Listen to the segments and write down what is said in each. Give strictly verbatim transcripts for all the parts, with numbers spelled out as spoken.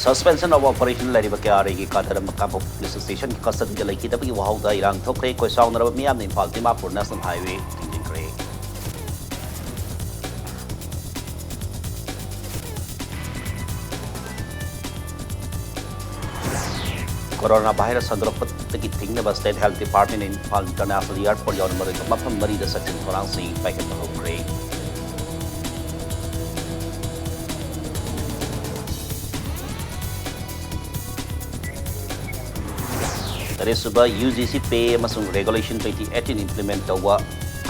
Suspension of operation ꯂꯩꯔꯤꯕ ꯀꯦ R ꯑꯦꯒꯤ ꯀꯥꯗꯔ ꯑꯃ ꯀꯥꯡꯄꯣꯛꯄꯤ ꯄꯨꯂꯤꯁ ꯁ꯭ꯇꯦꯁꯟꯒꯤ ꯀꯁꯇꯗꯤꯗ ꯂꯩꯈꯤꯗꯕꯒꯤ ꯋꯥꯍꯧꯗ ꯏꯔꯥꯡ ꯊꯣꯛꯈ꯭ꯔꯦ꯫ ꯈꯣꯏ ꯁꯥꯎꯅꯔꯕ ꯃꯤꯌꯥꯝꯅ ꯏꯝꯐꯥꯜ ꯗꯤꯃꯥꯄꯨꯔ ꯅꯦꯁꯅꯦꯜ ꯍꯥꯏꯋꯦ ꯊꯤꯡꯖꯤꯟꯈ꯭ꯔꯦ꯫ ꯀꯣꯔꯣꯅꯥ ꯚꯥꯏꯔꯁ ꯁꯟꯗꯣꯔꯛꯄꯗꯒꯤ ꯊꯤꯡꯅꯕ ꯁ꯭ꯇꯦꯠ ꯍꯦꯜꯊ ꯗꯤꯄꯥꯔꯠꯃꯦꯟꯅ ꯏꯝꯐꯥꯜ ꯏꯟꯇꯔꯅꯦꯁꯅꯦꯜ ꯑꯦꯌꯔꯄꯣꯔꯠ ꯌꯥꯎꯅ ꯃꯔꯨꯑꯣꯏꯕ ꯃꯐꯝ ꯃꯔꯤꯗ ꯆꯦꯛꯁꯤꯟ ꯊꯧꯔꯥꯡꯁꯤꯡ ꯄꯥꯏꯈꯠꯄ ꯍꯧꯈ꯭ꯔꯦ꯫ ꯇꯔꯦꯠꯁꯨꯕ ꯌꯨ ꯖꯤ ꯁꯤ ꯄꯦ ꯑꯃꯁꯨꯡ ꯔꯦꯒꯨꯂꯦꯁꯟ ꯇ꯭ꯋꯦꯟꯇꯤ ꯑꯩꯠꯇꯤꯟ ꯏꯝꯄ꯭ꯂꯤꯃꯦꯟ ꯇꯧꯕ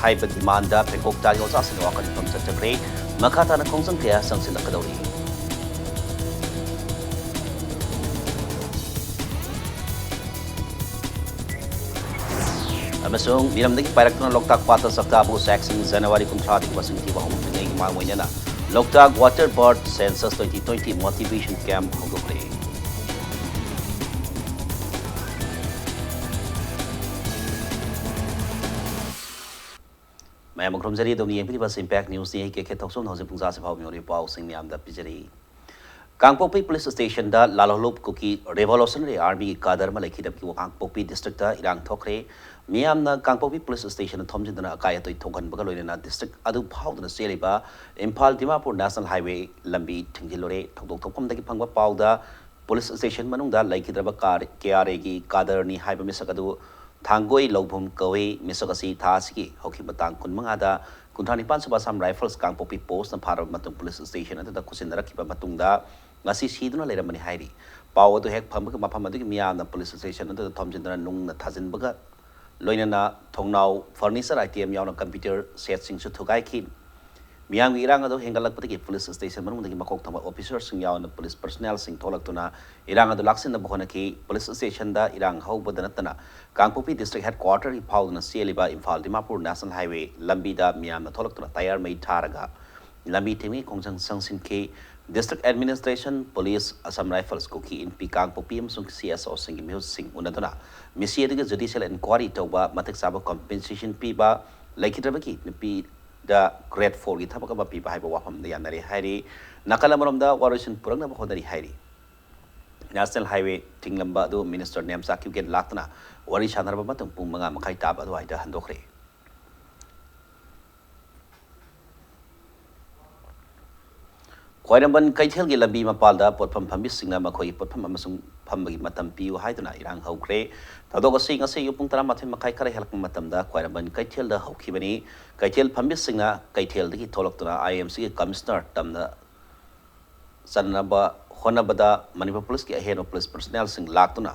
ꯍꯥꯏꯕ ꯗꯤꯃꯥꯟꯗ ꯄꯦꯀꯣꯛꯇꯥꯒꯤ ꯑꯣꯖꯥꯁꯤꯡꯅ ꯋꯥꯀꯠ ꯃꯤꯐꯝ ꯆꯠꯊꯈ꯭ꯔꯦ꯫ ꯃꯈꯥ ꯇꯥꯅ ꯈꯣꯡꯖꯪ ꯀꯌꯥ ꯆꯪꯁꯤꯜꯂꯛꯀꯗꯧꯔꯤ꯫ ꯑꯃꯁꯨꯡ ꯃꯤꯔꯝꯗꯒꯤ ꯄꯥꯏꯔꯛꯇꯨꯅ ꯂꯣꯛꯇꯥꯛ ꯄꯥꯠꯇ ꯆꯥꯛꯇꯥꯕ ꯎꯆꯦꯛꯁꯤꯡ ꯖꯅꯋꯥꯔꯤ ꯀꯨꯟꯊ꯭ꯔꯥꯗꯒꯤ ꯃꯁꯤꯡ ꯊꯤꯕ ꯍꯧꯔꯛꯇ꯭ꯔꯤꯉꯩꯒꯤ ꯃꯥꯡ ꯑꯣꯏꯅꯅ Loktak water bird census twenty twenty motivation camp ꯍꯧꯗꯣꯛꯂꯦ꯫ ꯃꯌꯥꯝ ꯈꯨꯔꯨꯝꯖꯔꯤ꯫ ꯑꯗꯣꯝꯅ ꯌꯦꯡꯕꯤꯔꯤꯕ ꯑꯁꯤ ꯏꯝꯄꯦꯛ ꯅ꯭ꯌꯨꯁꯅꯤ꯫ ꯑꯩ ꯀꯦ ꯀꯦ ꯊꯣꯛꯆꯣꯝꯅ ꯍꯧꯖꯤꯛ ꯄꯨꯡ ꯇꯔꯥꯁꯤ ꯐꯥꯎꯕ ꯃꯤꯑꯣꯏꯔꯣꯏ ꯄꯥꯎꯁꯤꯡ ꯃꯌꯥꯝꯗ ꯄꯤꯖꯔꯤ꯫ ꯀꯥꯡꯄꯣꯛꯄꯤ ꯄꯨꯂꯤꯁ ꯁ꯭ꯇꯦꯁꯟꯗ ꯂꯥꯜꯍꯧꯂꯨꯞ ꯀꯨꯀꯤ ꯔꯦꯚꯣꯂꯨꯁꯅꯔꯤ ꯑꯥꯔꯃꯤꯒꯤ ꯀꯥꯗꯔ ꯑꯃ ꯂꯩꯈꯤꯗꯕꯒꯤ ꯀꯥꯡꯄꯣꯛꯄꯤ ꯗꯤꯁꯇ꯭ꯔꯤꯛꯇ ꯏꯔꯥꯡ ꯊꯣꯛꯈ꯭ꯔꯦ꯫ ꯃꯤꯌꯥꯝꯅ ꯀꯥꯡꯄꯣꯛꯄꯤ ꯄꯨꯂꯤꯁ ꯁ꯭ꯇꯦꯁꯟꯗ ꯊꯣꯝꯖꯤꯟꯗꯨꯅ ꯑꯀꯥꯏ ꯑꯇꯣꯏ ꯊꯣꯛꯍꯟꯕꯒ ꯂꯣꯏꯅꯅ ꯗꯤꯁꯇ꯭ꯔꯤꯛ ꯑꯗꯨ ꯐꯥꯎꯗꯨꯅ ꯆꯦꯜꯂꯤꯕ ꯏꯝꯐꯥꯜ ꯗꯤꯃꯥꯄꯨꯔ ꯅꯦꯁꯅꯦꯜ ꯍꯥꯏꯋꯦ ꯂꯝꯕꯤ ꯊꯤꯡꯖꯤꯜꯂꯨꯔꯦ꯫ ꯊꯧꯗꯣꯛ ꯊꯣꯛꯐꯝꯗꯒꯤ ꯐꯪꯕ ꯄꯥꯎꯗ ꯄꯨꯂꯤꯁ ꯁ꯭ꯇꯦꯁꯟ ꯃꯅꯨꯡꯗ ꯂꯩꯈꯤꯗ꯭ꯔꯕ ꯀꯦ ꯑꯥꯔ ꯑꯦꯒꯤ ꯀꯥꯗꯔꯅꯤ ꯍꯥꯏꯕ ꯃꯤꯁꯛ ꯑꯗꯨ ꯊꯥꯡꯒꯣꯏ ꯂꯧꯕꯨꯝ ꯀꯧꯏ꯫ ꯃꯤꯁꯛ ꯑꯁꯤ ꯊꯥ ꯑꯁꯤꯒꯤ ꯍꯧꯈꯤꯕ ꯇꯥꯡ ꯀꯨꯟꯃꯉꯥꯗ ꯀꯨꯟꯊ꯭ꯔꯥ ꯅꯤꯄꯥꯟ ꯁꯨꯕ ꯑꯁꯥꯝ ꯔꯥꯏꯐꯜꯁ ꯀꯥꯡꯄꯣꯛꯄꯤ ꯄꯣꯁꯅ ꯐꯥꯔꯕ ꯃꯇꯨꯡ ꯄꯨꯂꯤꯁ ꯁ꯭ꯇꯦꯁꯟ ꯑꯗꯨꯗ ꯈꯨꯠꯁꯤꯟꯅꯔꯛꯈꯤꯕ ꯃꯇꯨꯡꯗ ꯉꯁꯤ ꯁꯤꯗꯨꯅ ꯂꯩꯔꯝꯕꯅꯤ ꯍꯥꯏꯔꯤ꯫ ꯄꯥꯎ ꯑꯗꯨ ꯍꯦꯛ ꯐꯪꯕꯒ ꯃꯐꯝ ꯑꯗꯨꯒꯤ ꯃꯤꯌꯥꯝꯅ ꯄꯨꯂꯤꯁ ꯁ꯭ꯇꯦꯁꯟ ꯑꯗꯨꯗ ꯊꯣꯝꯖꯤꯟꯗꯨꯅ ꯅꯨꯡꯅ ꯊꯥꯖꯤꯟꯕꯒ ꯂꯣꯏꯅꯅ ꯊꯣꯡꯅꯥꯎ, ꯐꯔꯅꯤꯆꯔ ꯑꯥꯏꯇꯦꯝ ꯌꯥꯎꯅ ꯀꯝꯄ꯭ꯌꯨꯇꯔ ꯁꯦꯠꯁꯤꯡꯁꯨ ꯊꯨꯒꯥꯏꯈꯤ꯫ ꯃꯤꯌꯥꯝꯒꯤ ꯏꯔꯥꯡ ꯑꯗꯨ ꯍꯦꯟꯒꯠꯂꯛꯄꯗꯒꯤ ꯄꯨꯂꯤꯁ ꯁ꯭ꯇꯦꯁꯟ ꯃꯅꯨꯡꯗꯒꯤ ꯃꯀꯣꯛ ꯊꯣꯡꯕ ꯑꯣꯐꯤꯁꯔꯁꯤꯡ ꯌꯥꯎꯅ ꯄꯨꯂꯤꯁ ꯄꯔꯁꯅꯦꯜꯁꯤꯡ ꯊꯣꯛꯂꯛꯇꯨꯅ ꯏꯔꯥꯡ ꯑꯗꯨ ꯂꯥꯛꯁꯤꯟꯅꯕ ꯍꯣꯠꯅꯈꯤ꯫ ꯄꯨꯂꯤꯁ ꯁ꯭ꯇꯦꯁꯟꯗ ꯏꯔꯥꯡ ꯍꯧꯕꯗ ꯅꯠꯇꯅ ꯀꯥꯡꯄꯣꯛꯄꯤ ꯗꯤꯁꯇ꯭ꯔꯤꯛ ꯍꯦꯗꯀ꯭ꯋꯥꯇꯔꯒꯤ ꯐꯥꯎꯗꯨꯅ ꯆꯦꯜꯂꯤꯕ ꯏꯝꯐꯥꯜ ꯗꯤꯃꯥꯄꯨꯔ ꯅꯦꯁꯅꯦꯜ ꯍꯥꯏꯋꯦ ꯂꯝꯕꯤꯗ ꯃꯤꯌꯥꯝꯅ ꯊꯣꯛꯂꯛꯇꯨꯅ ꯇꯌꯥꯔ ꯃꯩ ꯊꯥꯔꯒ ꯂꯝꯕꯤ ꯊꯤꯡꯕꯒꯤ ꯈꯣꯡꯖꯪ ꯆꯪꯁꯤꯟꯈꯤ꯫ District administration, police, Assam rifles, Kuki Inpi Kangpokpi ꯑꯃꯁꯨꯡ ꯁꯤ ꯑꯦꯁ ꯑꯣꯁꯤꯡꯒꯤ ꯃꯤꯍꯨꯠꯁꯤꯡ ꯎꯅꯗꯨꯅ ꯃꯤꯁꯤ ꯑꯗꯨꯒꯤ ꯖꯨꯗꯤꯁꯤꯌꯦꯜ ꯏꯟꯀ꯭ꯋꯥꯏꯔꯤ ꯇꯧꯕ, ꯃꯇꯤꯛ ꯆꯥꯕ ꯀꯝꯄꯦꯟꯁꯦꯁꯟ ꯄꯤꯕ, ꯂꯩꯈꯤꯗ꯭ꯔꯕꯒꯤ ꯅꯨꯄꯤꯗ ꯒ꯭ꯔꯦꯗ ꯐꯣꯔꯒꯤ ꯊꯕꯛ ꯑꯃ ꯄꯤꯕ ꯍꯥꯏꯕ ꯋꯥꯐꯝꯗ ꯌꯥꯅꯔꯦ ꯍꯥꯏꯔꯤ꯫ ꯅꯥꯀꯜ ꯑꯃꯔꯣꯝꯗ ꯋꯥꯔꯣꯏꯁꯤꯟ ꯄꯨꯔꯛꯅꯕ ꯍꯣꯠꯅꯔꯤ ꯍꯥꯏꯔꯤ꯫ ꯅꯦꯁꯅꯦꯜ ꯍꯥꯏꯋꯦ ꯊꯤꯡꯂꯝꯕ ꯑꯗꯨ ꯃꯤꯅꯤꯁꯇꯔ ꯅꯦꯝꯆꯥ ꯀ꯭ꯌꯨꯒꯦꯟ ꯂꯥꯛꯇꯨꯅ ꯋꯥꯔꯤ ꯁꯥꯟꯅꯔꯕ ꯃꯇꯨꯡ ꯄꯨꯡ ꯃꯉꯥ ꯃꯈꯥꯏ ꯇꯥꯕ ꯑꯗꯨꯋꯥꯏꯗ ꯍꯟꯗꯣꯛꯈ꯭ꯔꯦ꯫ ꯈ꯭ꯋꯥꯏꯔꯝꯕꯟ ꯀꯩꯊꯦꯜꯒꯤ ꯂꯝꯕꯤ ꯃꯄꯥꯜꯗ ꯄꯣꯠꯐꯝ ꯐꯝꯕꯤꯁꯤꯡꯅ ꯃꯈꯣꯏꯒꯤ ꯄꯣꯠꯐꯝ ꯑꯃꯁꯨꯡ ꯐꯝꯕꯒꯤ ꯃꯇꯝ ꯄꯤꯌꯨ ꯍꯥꯏꯗꯨꯅ ꯏꯔꯥꯡ ꯍꯧꯈ꯭ꯔꯦ꯫ ꯊꯧꯗꯣꯛ ꯑꯁꯤ ꯉꯁꯤ ꯑꯌꯨꯛ ꯄꯨꯡ ꯇꯔꯥꯃꯥꯊꯣꯏ ꯃꯈꯥꯏ ꯈꯔ ꯍꯦꯜꯂꯛꯄ ꯃꯇꯝꯗ ꯈ꯭ꯋꯥꯏꯔꯝꯕꯟ ꯀꯩꯊꯦꯜꯗ ꯍꯧꯈꯤꯕꯅꯤ꯫ ꯀꯩꯊꯦꯜ ꯐꯝꯕꯤꯁꯤꯡꯅ ꯀꯩꯊꯦꯜꯗꯒꯤ ꯊꯣꯛꯂꯛꯇꯨꯅ ꯑꯥꯏ ꯑꯦꯝ ꯁꯤꯒꯤ ꯀꯃꯤꯁꯅꯔ ꯇꯝꯅ ꯆꯟꯅꯕ ꯍꯣꯠꯅꯕꯗ ꯃꯅꯤꯄꯨꯔ ꯄꯨꯂꯤꯁꯀꯤ ꯑꯍꯦꯟꯕ ꯄꯨꯂꯤꯁ ꯄꯔꯁꯅꯦꯜꯁꯤꯡ ꯂꯥꯛꯇꯨꯅ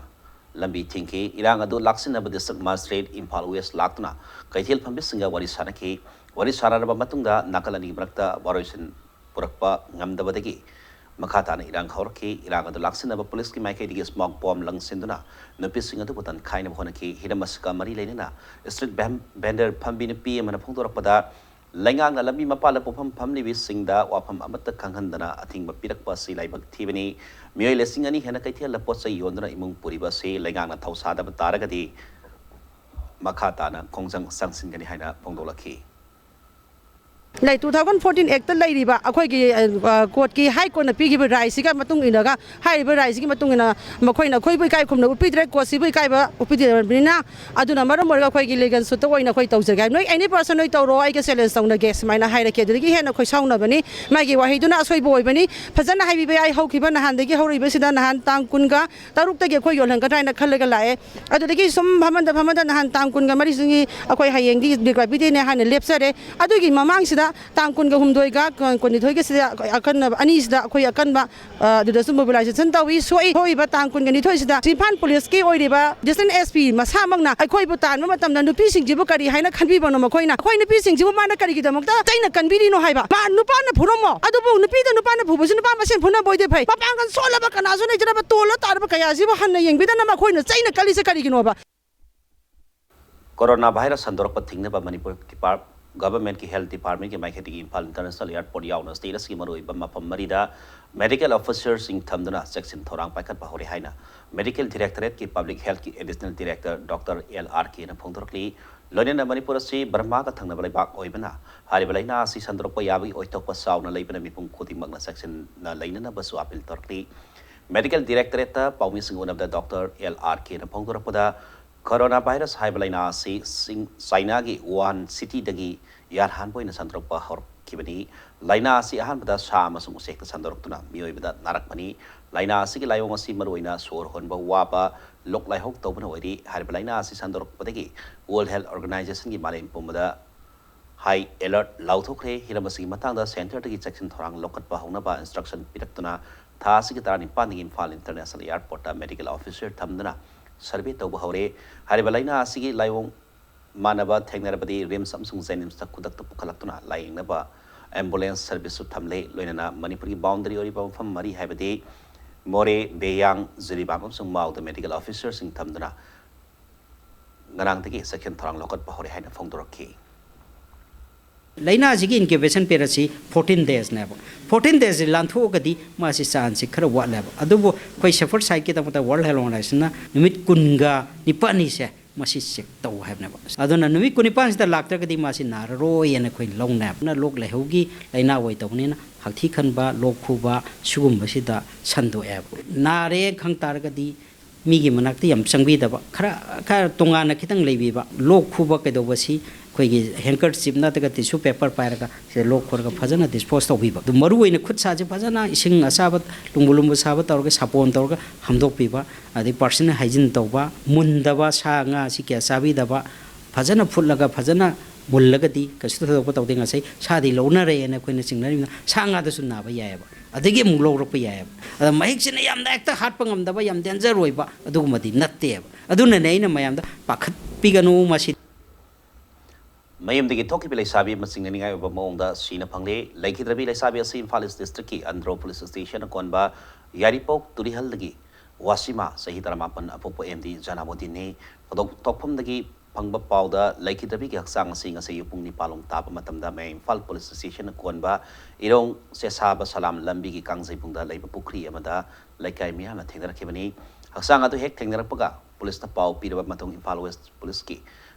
ꯂꯝꯕꯤ ꯊꯤꯡꯈꯤ꯫ ꯏꯔꯥꯡ ꯑꯗꯨ ꯂꯥꯛꯁꯤꯟꯅꯕ ꯗꯤꯁꯇ꯭ꯔꯤꯛ ꯃꯥꯖꯤꯁꯇ꯭ꯔꯦꯠ ꯏꯝꯐꯥꯜ ꯋꯦꯁ ꯂꯥꯛꯇꯨꯅ ꯀꯩꯊꯦꯜ ꯐꯝꯕꯤꯁꯤꯡꯒ ꯋꯥꯔꯤ ꯁꯥꯅꯈꯤ꯫ ꯋꯥꯔꯤ ꯁꯥꯅꯔꯕ ꯃꯇꯨꯡꯗ ꯅꯥꯀꯜ ꯑꯅꯤꯒꯤ ꯃꯔꯛꯇ ꯋꯥꯔꯣꯏꯁꯤꯟ ꯄꯨꯔꯛꯄ ꯉꯝꯗꯕꯗꯒꯤ ꯃꯈꯥ ꯇꯥꯅ ꯏꯔꯥꯡ ꯍꯧꯔꯛꯈꯤ꯫ ꯏꯔꯥꯡ ꯑꯗꯨ ꯂꯥꯛꯁꯤꯟꯅꯕ ꯄꯨꯂꯤꯁꯀꯤ ꯃꯥꯏꯀꯩꯗꯒꯤ ꯁ꯭ꯃꯣꯛ ꯕꯣꯝ ꯂꯪꯁꯤꯟꯗꯨꯅ ꯅꯨꯄꯤꯁꯤꯡ ꯑꯗꯨꯕꯨ ꯇꯟꯈꯥꯏꯅꯕ ꯍꯣꯠꯅꯈꯤ꯫ ꯍꯤꯔꯝ ꯑꯁꯤꯒ ꯃꯔꯤ ꯂꯩꯅꯅ ꯁ꯭ꯇ꯭ꯔꯤꯠ ꯚꯦꯟ-, ꯚꯦꯟꯗꯔ ꯐꯝꯕꯤ ꯅꯨꯄꯤ ꯑꯃꯅ ꯐꯣꯡꯗꯣꯔꯛꯄꯗ, ꯂꯩꯉꯥꯛꯅ ꯂꯝꯕꯤ ꯃꯄꯥꯜꯗ ꯄꯣꯠꯐꯝ ꯐꯝꯂꯤꯕꯁꯤꯡꯗ ꯋꯥꯐꯝ ꯑꯃꯠꯇ ꯈꯪꯍꯟꯗꯅ ꯑꯊꯤꯡꯕ ꯄꯤꯔꯛꯄ ꯑꯁꯤ ꯂꯥꯏꯕꯛ ꯊꯤꯕꯅꯤ꯫ ꯃꯤꯑꯣꯏ ꯂꯤꯁꯤꯡ ꯑꯅꯤ ꯍꯦꯟꯅ ꯀꯩꯊꯦꯜꯗ ꯄꯣꯠ ꯆꯩ ꯌꯣꯟꯗꯨꯅ ꯏꯃꯨꯡ ꯄꯨꯔꯤꯕ ꯑꯁꯤ ꯂꯩꯉꯥꯛꯅ ꯊꯧꯁꯥꯗꯕ ꯇꯥꯔꯒꯗꯤ ꯃꯈꯥ ꯇꯥꯅ ꯈꯣꯡꯖꯪ ꯆꯪꯁꯤꯟꯒꯅꯤ ꯍꯥꯏꯅ ꯐꯣꯡꯗꯣꯛꯂꯛꯈꯤ꯫ ꯂꯩ, two thousand fourteen Actꯇ ꯂꯩꯔꯤꯕ ꯑꯩꯈꯣꯏꯒꯤ, ꯑ, ꯀꯣꯔꯠꯀꯤ, ꯍꯥꯏ ꯀꯣꯔꯠꯅ ꯄꯤꯈꯤꯕ ꯔꯥꯏꯠꯁꯤꯒ ꯃꯇꯨꯡ ꯏꯟꯅꯒ, ꯍꯥꯏꯔꯤꯕ ꯔꯥꯏꯠꯁꯤꯒꯤ ꯃꯇꯨꯡ ꯏꯟꯅ ꯃꯈꯣꯏꯅ ꯑꯩꯈꯣꯏꯕꯨ ꯏꯀꯥꯏ ꯈꯨꯝꯅꯕ ꯄꯤꯗ꯭ꯔꯦ, ꯀꯣꯔꯠꯁꯤꯕꯨ ꯏꯀꯥꯏꯕ ꯎꯠꯄꯤꯗ꯭ꯔꯕꯅꯤꯅ, ꯑꯗꯨꯅ ꯃꯔꯝ ꯑꯣꯏꯔꯒ ꯑꯩꯈꯣꯏꯒꯤ ꯂꯤꯒꯦꯜ ꯁꯨꯠꯇ ꯑꯣꯏꯅ ꯑꯩꯈꯣꯏ ꯇꯧꯖꯒꯦ ꯍꯥꯏ꯫ "ꯅꯣꯏ ꯑꯦꯅꯤ ꯄꯔꯁꯟ ꯅꯣꯏ ꯇꯧꯔꯣ, ꯑꯩꯒ ꯆꯦꯂꯦꯟꯖ ꯇꯧꯅꯒꯦ" ꯁꯨꯃꯥꯏꯅ ꯍꯥꯏꯔꯛꯈꯤ꯫ ꯑꯗꯨꯗꯒꯤ ꯍꯦꯟꯅ ꯑꯩꯈꯣꯏ ꯁꯥꯎꯅꯕꯅꯤ꯫ ꯃꯥꯒꯤ ꯋꯥꯍꯩꯗꯨꯅ ꯑꯁꯣꯏꯕ ꯑꯣꯏꯕꯅꯤ꯫ ꯐꯖꯅ ꯍꯥꯏꯕꯤꯕ ꯌꯥꯏ, ꯍꯧꯈꯤꯕ ꯅꯍꯥꯟꯗꯒꯤ ꯍꯧꯔꯛꯏꯕꯁꯤꯗ, ꯅꯍꯥꯟ ꯇꯥꯡ ꯀꯨꯟꯒ ꯇꯔꯨꯛꯇꯒꯤ ꯑꯩꯈꯣꯏ ꯌꯣꯜꯍꯟꯒꯗ꯭ꯔꯥ ꯍꯥꯏꯅ ꯈꯜꯂꯒ ꯂꯥꯛꯑꯦ꯫ ꯑꯗꯨꯗꯒꯤ ꯁꯨꯝ ꯐꯝꯍꯟꯗ ꯐꯝꯍꯟꯗ ꯅꯍꯥꯟ ꯇꯥꯡ ꯀꯨꯟꯒ ꯃꯔꯤꯁꯤꯒꯤ ꯑꯩꯈꯣꯏ ꯍꯌꯦꯡꯗꯤ ꯕꯤꯀ꯭ꯔꯕꯤꯗꯦꯅꯦ ꯍꯥꯏꯅ ꯂꯦꯞꯆꯔꯦ꯫ ꯑꯗꯨꯒꯤ ꯃꯃꯥꯡꯁꯤꯗ ꯇꯥꯡ ꯀꯨꯟꯒ ꯍꯨꯝꯗꯣꯏꯒ ꯀꯨꯟꯅꯤꯊꯣꯏꯒꯁꯤꯗ ꯑꯀꯟꯕ ꯑꯅꯤꯁꯤꯗ ꯑꯩꯈꯣꯏ ꯑꯀꯟꯕ, ꯑ, ꯑꯗꯨꯗꯁꯨ ꯃꯣꯕꯤꯂꯥꯏꯖꯦꯁꯟ ꯇꯧꯏ꯫ ꯁꯣꯛꯏ, ꯊꯣꯛꯏꯕ ꯇꯥꯡ ꯀꯨꯟꯒ ꯅꯤꯊꯣꯏꯁꯤꯗ ꯏꯝꯐꯥꯜ ꯄꯨꯂꯤꯁꯀꯤ ꯑꯣꯏꯔꯤꯕ ꯗꯤꯁꯇ꯭ꯔꯤꯛ ꯑꯦꯁ ꯄꯤ ꯃꯁꯥꯃꯛꯅ ꯑꯩꯈꯣꯏꯕꯨ ꯇꯥꯟꯕ ꯃꯇꯝꯗ ꯅꯨꯄꯤꯁꯤꯡꯁꯤꯕꯨ ꯀꯔꯤ ꯍꯥꯏꯅ ꯈꯟꯕꯤꯕꯅꯣ ꯃꯈꯣꯏꯅ? ꯑꯩꯈꯣꯏ ꯅꯨꯄꯤꯁꯤꯡꯁꯤꯕꯨ ꯃꯥꯅ ꯀꯔꯤꯒꯤꯗꯃꯛꯇ ꯆꯩꯅ ꯀꯟꯕꯤꯔꯤꯅꯣ ꯍꯥꯏꯕ? ꯃꯥ ꯅꯨꯄꯥꯅ ꯐꯨꯔꯝꯃꯣ, ꯑꯗꯨꯕꯨ ꯅꯨꯄꯤꯗ ꯅꯨꯄꯥꯅ ꯐꯨꯕꯁꯤ ꯅꯨꯄꯥ ꯃꯁꯦꯟ ꯐꯨꯅꯕ ꯑꯣꯏꯗꯤ ꯐꯩ꯫ ꯃꯄꯥꯡꯒꯜ ꯁꯣꯜꯂꯕ ꯀꯅꯥꯁꯨ ꯂꯩꯖꯔꯕ ꯇꯣꯜꯂ ꯇꯥꯔꯕ ꯀꯌꯥꯁꯤꯕꯨ ꯍꯟꯅ ꯌꯦꯡꯕꯤꯗꯅ ꯃꯈꯣꯏꯅ ꯆꯩꯅ ꯀꯜꯂꯤꯁꯦ ꯀꯔꯤꯒꯤꯅꯣꯕ? ꯀꯣꯔꯣꯅꯥ ꯚꯥꯏꯔꯁ ꯁꯟꯗꯣꯔꯛꯄ ꯊꯤꯡꯅꯕ ꯃꯅꯤꯄꯨꯔ ꯗꯤꯄꯥꯔ-, ꯒꯚꯔꯟꯃꯦꯟꯠꯀꯤ ꯍꯦꯜꯊ ꯗꯤꯄꯥꯔꯠꯃꯦꯟꯠꯀꯤ ꯃꯥꯏꯀꯩꯗꯒꯤ ꯏꯝꯐꯥꯜ ꯏꯟꯇꯔꯅꯦꯁꯅꯦꯜ ꯑꯦꯌꯔꯄꯣꯔꯠ ꯌꯥꯎꯅ ꯁ꯭ꯇꯦꯠ ꯑꯁꯤꯒꯤ ꯃꯔꯨꯑꯣꯏꯕ ꯃꯐꯝ ꯃꯔꯤꯗ ꯃꯦꯗꯤꯀꯦꯜ ꯑꯣꯐꯤꯁꯔꯁꯤꯡ ꯊꯝꯗꯨꯅ ꯆꯦꯛꯁꯤꯟ ꯊꯧꯔꯥꯡ ꯄꯥꯏꯈꯠꯄ ꯍꯧꯔꯦ ꯍꯥꯏꯅ ꯃꯦꯗꯤꯀꯦꯜ ꯗꯤꯔꯦꯛꯇꯣꯔꯦꯠꯀꯤ ꯄꯕ꯭ꯂꯤꯛ ꯍꯦꯜꯊꯀꯤ additional director doctor L R ꯀꯦꯅ ꯐꯣꯡꯗꯣꯔꯛꯂꯤ꯫ ꯂꯣꯏꯅꯅ ꯃꯅꯤꯄꯨꯔ ꯑꯁꯤ ꯕꯔꯃꯥꯒ ꯊꯪꯅꯕ ꯂꯩꯕꯥꯛ ꯑꯣꯏꯕꯅ ꯍꯥꯏꯔꯤꯕ ꯂꯥꯏꯅꯥ ꯑꯁꯤ ꯁꯟꯗꯣꯔꯛꯄ ꯌꯥꯕꯒꯤ ꯑꯣꯏꯊꯣꯛꯄ ꯆꯥꯎꯅ ꯂꯩꯕꯅ ꯃꯤꯄꯨꯝ ꯈꯨꯗꯤꯡꯃꯛꯅ ꯆꯦꯛꯁꯤꯟꯅ ꯂꯩꯅꯅꯕꯁꯨ ꯑꯥꯄꯤꯜ ꯇꯧꯔꯛꯂꯤ꯫ Medical Directorate-ꯇ ꯄꯥꯎꯃꯤꯁꯤꯡ ꯎꯅꯕꯗ ꯗꯣꯛꯇꯔ ꯑꯦꯜ ꯑꯥꯔ ꯀꯦꯅ ꯐꯣꯡꯗꯣꯔꯛꯄꯗ, ꯀꯣꯔꯣꯅꯥ ꯚꯥꯏꯔꯁ ꯍꯥꯏꯕ ꯂꯥꯏꯅꯥ ꯑꯁꯤ ꯆꯤꯡ-, ꯆꯥꯏꯅꯥꯒꯤ ꯋꯨꯍꯥꯟ ꯁꯤꯇꯤꯗꯒꯤ ꯌꯥꯔꯍꯥꯟꯕ ꯑꯣꯏꯅ ꯁꯟꯗꯣꯔꯛꯄ ꯍꯧꯔꯛꯈꯤꯕꯅꯤ꯫ ꯂꯥꯏꯅꯥ ꯑꯁꯤ ꯑꯍꯥꯟꯕꯗ ꯁꯥ ꯑꯃꯁꯨꯡ ꯎꯆꯦꯛꯇ ꯁꯟꯗꯣꯔꯛꯇꯨꯅ ꯃꯤꯑꯣꯏꯕꯗ ꯅꯥꯔꯛꯄꯅꯤ꯫ ꯂꯥꯏꯅꯥ ꯑꯁꯤꯒꯤ ꯂꯥꯏꯑꯣꯡ ꯑꯁꯤ ꯃꯔꯨꯑꯣꯏꯅ ꯁꯣꯔ ꯍꯣꯟꯕ ꯋꯥꯕ, ꯂꯣꯛ ꯂꯥꯏꯍꯧ ꯇꯧꯕꯅ ꯑꯣꯏꯔꯤ꯫ ꯍꯥꯏꯔꯤꯕ ꯂꯥꯏꯅꯥ ꯑꯁꯤ ꯁꯟꯗꯣꯔꯛꯄꯗꯒꯤ World Health Organization-ꯒꯤ ꯃꯥꯂꯦꯝ ꯄꯨꯝꯕꯗ ꯍꯥꯏ ꯑꯦꯂꯔꯠ ꯂꯥꯎꯊꯣꯛꯈ꯭ꯔꯦ꯫ ꯍꯤꯔꯝ ꯑꯁꯤꯒꯤ ꯃꯇꯥꯡꯗ ꯁꯦꯟꯇꯔꯗꯒꯤ ꯆꯦꯛꯁꯤꯟ ꯊꯧꯔꯥꯡ ꯂꯧꯈꯠꯄ ꯍꯧꯅꯕ ꯏꯟꯁꯇ꯭ꯔꯛꯁꯟ ꯄꯤꯔꯛꯇꯨꯅ ꯊꯥ ꯑꯁꯤꯒꯤ ꯇꯔꯥꯅꯤꯄꯥꯟꯗꯒꯤ ꯏꯝꯐꯥꯜ ꯏꯟꯇꯔꯅꯦꯁꯅꯦꯜ ꯑꯦꯌꯥꯔꯄꯣꯔꯠꯇ ꯃꯦꯗꯤꯀꯦꯜ ꯑꯣꯐꯤꯁꯔ ꯊꯝꯗꯨꯅ ꯁꯔꯚꯦ ꯇꯧꯕ ꯍꯧꯔꯦ꯫ ꯍꯥꯏꯔꯤꯕ ꯂꯥꯏꯅꯥ ꯑꯁꯤꯒꯤ ꯂꯥꯏꯑꯣꯡ ꯃꯥꯟꯅꯕ ꯊꯦꯡꯅꯔꯕꯗꯤ ꯔꯤꯝꯁ ꯑꯃꯁꯨꯡ ꯖꯦꯅꯤꯝꯁꯇ ꯈꯨꯗꯛꯇ ꯄꯨꯈꯠꯂꯛꯇꯨꯅ ꯂꯥꯌꯦꯡꯅꯕ ꯑꯦꯝꯕꯨꯂꯦꯟꯁ ꯁꯔꯚꯤꯁꯁꯨ ꯊꯝꯂꯦ꯫ ꯂꯣꯏꯅꯅ ꯃꯅꯤꯄꯨꯔꯒꯤ ꯕꯥꯎꯟꯗꯔꯤ ꯑꯣꯏꯔꯤꯕ ꯃꯐꯝ ꯃꯔꯤ, ꯍꯥꯏꯕꯗꯤ ꯃꯣꯔꯦ, ꯕꯦꯌꯥꯡ, ꯖꯤꯔꯤꯕꯥꯝ ꯑꯃꯁꯨꯡ ꯃꯥꯎꯗ ꯃꯦꯗꯤꯀꯦꯜ ꯑꯣꯐꯤꯁꯔꯁꯤꯡ ꯊꯝꯗꯨꯅ ꯉꯔꯥꯡꯗꯒꯤ ꯆꯦꯛꯁꯤꯟ ꯊꯧꯔꯥꯡ ꯂꯧꯈꯠꯄ ꯍꯧꯔꯦ ꯍꯥꯏꯅ ꯐꯣꯡꯗꯣꯔꯛꯈꯤ꯫ ꯂꯥꯏꯅꯥꯁꯤꯒꯤ incubation period-ꯁꯤ fourteen days-ꯅꯦꯕ꯫ Fourteen days-ꯁꯤ ꯂꯥꯟꯊꯣꯛꯑꯒꯗꯤ ꯃꯥꯁꯤ chance-ꯁꯤ ꯈꯔ ꯋꯥꯠꯂꯦꯕ꯫ ꯑꯗꯨꯕꯨ ꯑꯩꯈꯣꯏ safer side-ꯀꯤꯗꯃꯛꯇ World Health Organization-ꯅ ꯅꯨꯃꯤꯠ ꯀꯨꯟꯒ ꯅꯤꯄꯥꯜꯅꯤꯁꯦ ꯃꯁꯤ ꯆꯦꯛ ꯇꯧ ꯍꯥꯏꯕꯅꯦꯕ꯫ ꯑꯗꯨꯅ ꯅꯨꯃꯤꯠ ꯀꯨꯟꯅꯤꯄꯥꯜꯁꯤꯗ ꯂꯥꯛꯇ꯭ꯔꯒꯗꯤ ꯃꯥꯁꯤ ꯅꯥꯔꯔꯣꯏꯅ ꯑꯩꯈꯣꯏ ꯂꯧꯅꯩꯕ꯫ ꯑꯗꯨꯅ ꯂꯣꯛ ꯂꯥꯏꯍꯧꯒꯤ ꯂꯥꯏꯅꯥ ꯑꯣꯏꯗꯧꯕꯅꯤꯅ ꯍꯥꯛꯊꯤ ꯈꯟꯕ, ꯂꯣꯛ ꯈꯨꯕ ꯁꯤꯒꯨꯝꯕꯁꯤꯗ ꯁꯟꯗꯣꯛꯑꯦꯕ꯫ ꯅꯥꯔꯦ ꯈꯪ ꯇꯥꯔꯒꯗꯤ ꯃꯤꯒꯤ ꯃꯅꯥꯛꯇ ꯌꯥꯝ ꯆꯪꯕꯤꯗꯕ, ꯈꯔ, ꯈꯔ ꯇꯣꯉꯥꯟꯅ ꯈꯤꯇꯪ ꯂꯩꯕꯤꯕ꯫ ꯂꯣꯛ ꯈꯨꯕ ꯀꯩꯗꯧꯕꯁꯤ ꯑꯩꯈꯣꯏꯒꯤ handkerchief ꯅꯠꯇ꯭ꯔꯒ tissue paper ꯄꯥꯏꯔꯒ ꯁꯤꯗ ꯂꯣꯛ ꯈꯨꯔꯒ ꯐꯖꯅ dispose ꯇꯧꯕꯤꯕ꯫ ꯑꯗꯨ ꯃꯔꯨ ꯑꯣꯏꯅ ꯈꯨꯠ ꯁꯥꯁꯦ ꯐꯖꯅ ꯏꯁꯤꯡ ꯑꯁꯥꯕ, ꯂꯨꯝꯕꯨ ꯂꯨꯝꯕꯨ ꯁꯥꯕ ꯇꯧꯔꯒ ꯁꯥꯄꯣꯟ ꯇꯧꯔꯒ ꯍꯥꯝꯗꯣꯛꯄꯤꯕ, ꯑꯗꯩ personal hygiene ꯇꯧꯕ, ꯃꯨꯟꯗꯕ ꯁꯥ ꯉꯥ ꯑꯁꯤ ꯀꯌꯥ ꯆꯥꯕꯤꯗꯕ, ꯐꯖꯅ ꯐꯨꯠꯂꯒ ꯐꯖꯅ ꯃꯨꯜꯂꯒꯗꯤ ꯀꯩꯁꯨ ꯊꯣꯏꯗꯣꯛꯄ ꯇꯧꯗꯦ꯫ ꯉꯁꯥꯏ ꯁꯥꯗꯤ ꯂꯧꯅꯔꯦꯅ ꯑꯩꯈꯣꯏꯅ ꯆꯤꯡꯅꯔꯤꯕꯅ ꯁꯥ ꯉꯥꯗꯁꯨ ꯅꯥꯕ ꯌꯥꯏꯑꯕ, ꯑꯗꯒꯤ ꯑꯃꯨꯛ ꯂꯧꯔꯛꯄ ꯌꯥꯏꯑꯕ꯫ ꯑꯗ ꯃꯍꯤꯛꯁꯤꯅ ꯌꯥꯝꯅ ꯍꯦꯛꯇ ꯍꯥꯠꯄ ꯉꯝꯗꯕ, ꯌꯥꯝ danger ꯑꯣꯏꯕ ꯑꯗꯨꯒꯨꯝꯕꯗꯤ ꯅꯠꯇꯦꯕ꯫ ꯑꯗꯨꯅꯅꯦ ꯑꯩꯅ ꯃꯌꯥꯝꯗ ꯄꯥꯈꯠꯄꯤꯒꯅꯨ ꯃꯁꯤ꯫ ꯃꯌꯨꯝꯗꯒꯤ ꯊꯣꯛꯈꯤꯕ ꯂꯩꯁꯥꯕꯤ ꯑꯃ ꯆꯤꯡꯅꯅꯤꯡꯉꯥꯏ ꯑꯣꯏꯕ ꯃꯑꯣꯡꯗ ꯁꯤꯅ ꯐꯪꯂꯦ꯫ ꯂꯩꯈꯤꯗ꯭ꯔꯕꯤ ꯂꯩꯁꯥꯕꯤ ꯑꯁꯤ ꯏꯝꯐꯥꯜ ꯏꯁ ꯗꯤꯁꯇ꯭ꯔꯤꯛꯀꯤ ꯑꯟꯗ꯭ꯔꯣ ꯄꯨꯂꯤꯁ ꯁ꯭ꯇꯦꯁꯟꯅ ꯀꯣꯟꯕ ꯌꯥꯏꯔꯤꯄꯣꯛ ꯇꯨꯔꯤꯍꯜꯗꯒꯤ ꯋꯥꯁꯤꯃꯥ, ꯆꯍꯤ ꯇꯔꯥꯃꯥꯄꯟ, ꯑꯄꯣꯛꯄ ꯑꯦꯝ ꯗꯤ ꯖꯅꯥꯃꯨꯗꯤꯟꯅꯤ꯫ ꯊꯧꯗꯣꯛ ꯊꯣꯛꯐꯝꯗꯒꯤ ꯐꯪꯕ ꯄꯥꯎꯗ ꯂꯩꯈꯤꯗ꯭ꯔꯕꯤꯒꯤ ꯍꯛꯆꯥꯡ ꯑꯁꯤ ꯉꯁꯤ ꯑꯌꯨꯛ ꯄꯨꯡ ꯅꯤꯄꯥꯟ ꯂꯣꯝ ꯇꯥꯕ ꯃꯇꯝꯗ ꯃꯌꯥꯏ ꯏꯝꯐꯥꯜ ꯄꯨꯂꯤꯁ ꯁ꯭ꯇꯦꯁꯟꯅ ꯀꯣꯟꯕ ꯏꯔꯣꯡ ꯆꯦꯁꯥꯕ ꯁꯂꯥꯝ ꯂꯝꯕꯤꯒꯤ ꯀꯥꯡꯖꯩꯕꯨꯡꯗ ꯂꯩꯕ ꯄꯨꯈ꯭ꯔꯤ ꯑꯃꯗ ꯂꯩꯀꯥꯏ ꯃꯤꯌꯥꯝꯅ ꯊꯦꯡꯅꯔꯛꯈꯤꯕꯅꯤ꯫ ꯍꯛꯆꯥꯡ ꯑꯗꯨ ꯍꯦꯛ ꯊꯦꯡꯅꯔꯛꯄꯒ ꯄꯨꯂꯤꯁꯇ ꯄꯥꯎ ꯄꯤꯔꯕ ꯃꯇꯨꯡ ꯏꯝꯐꯥꯜ ꯋꯦꯁ ꯄꯨꯂꯤꯁꯀꯤ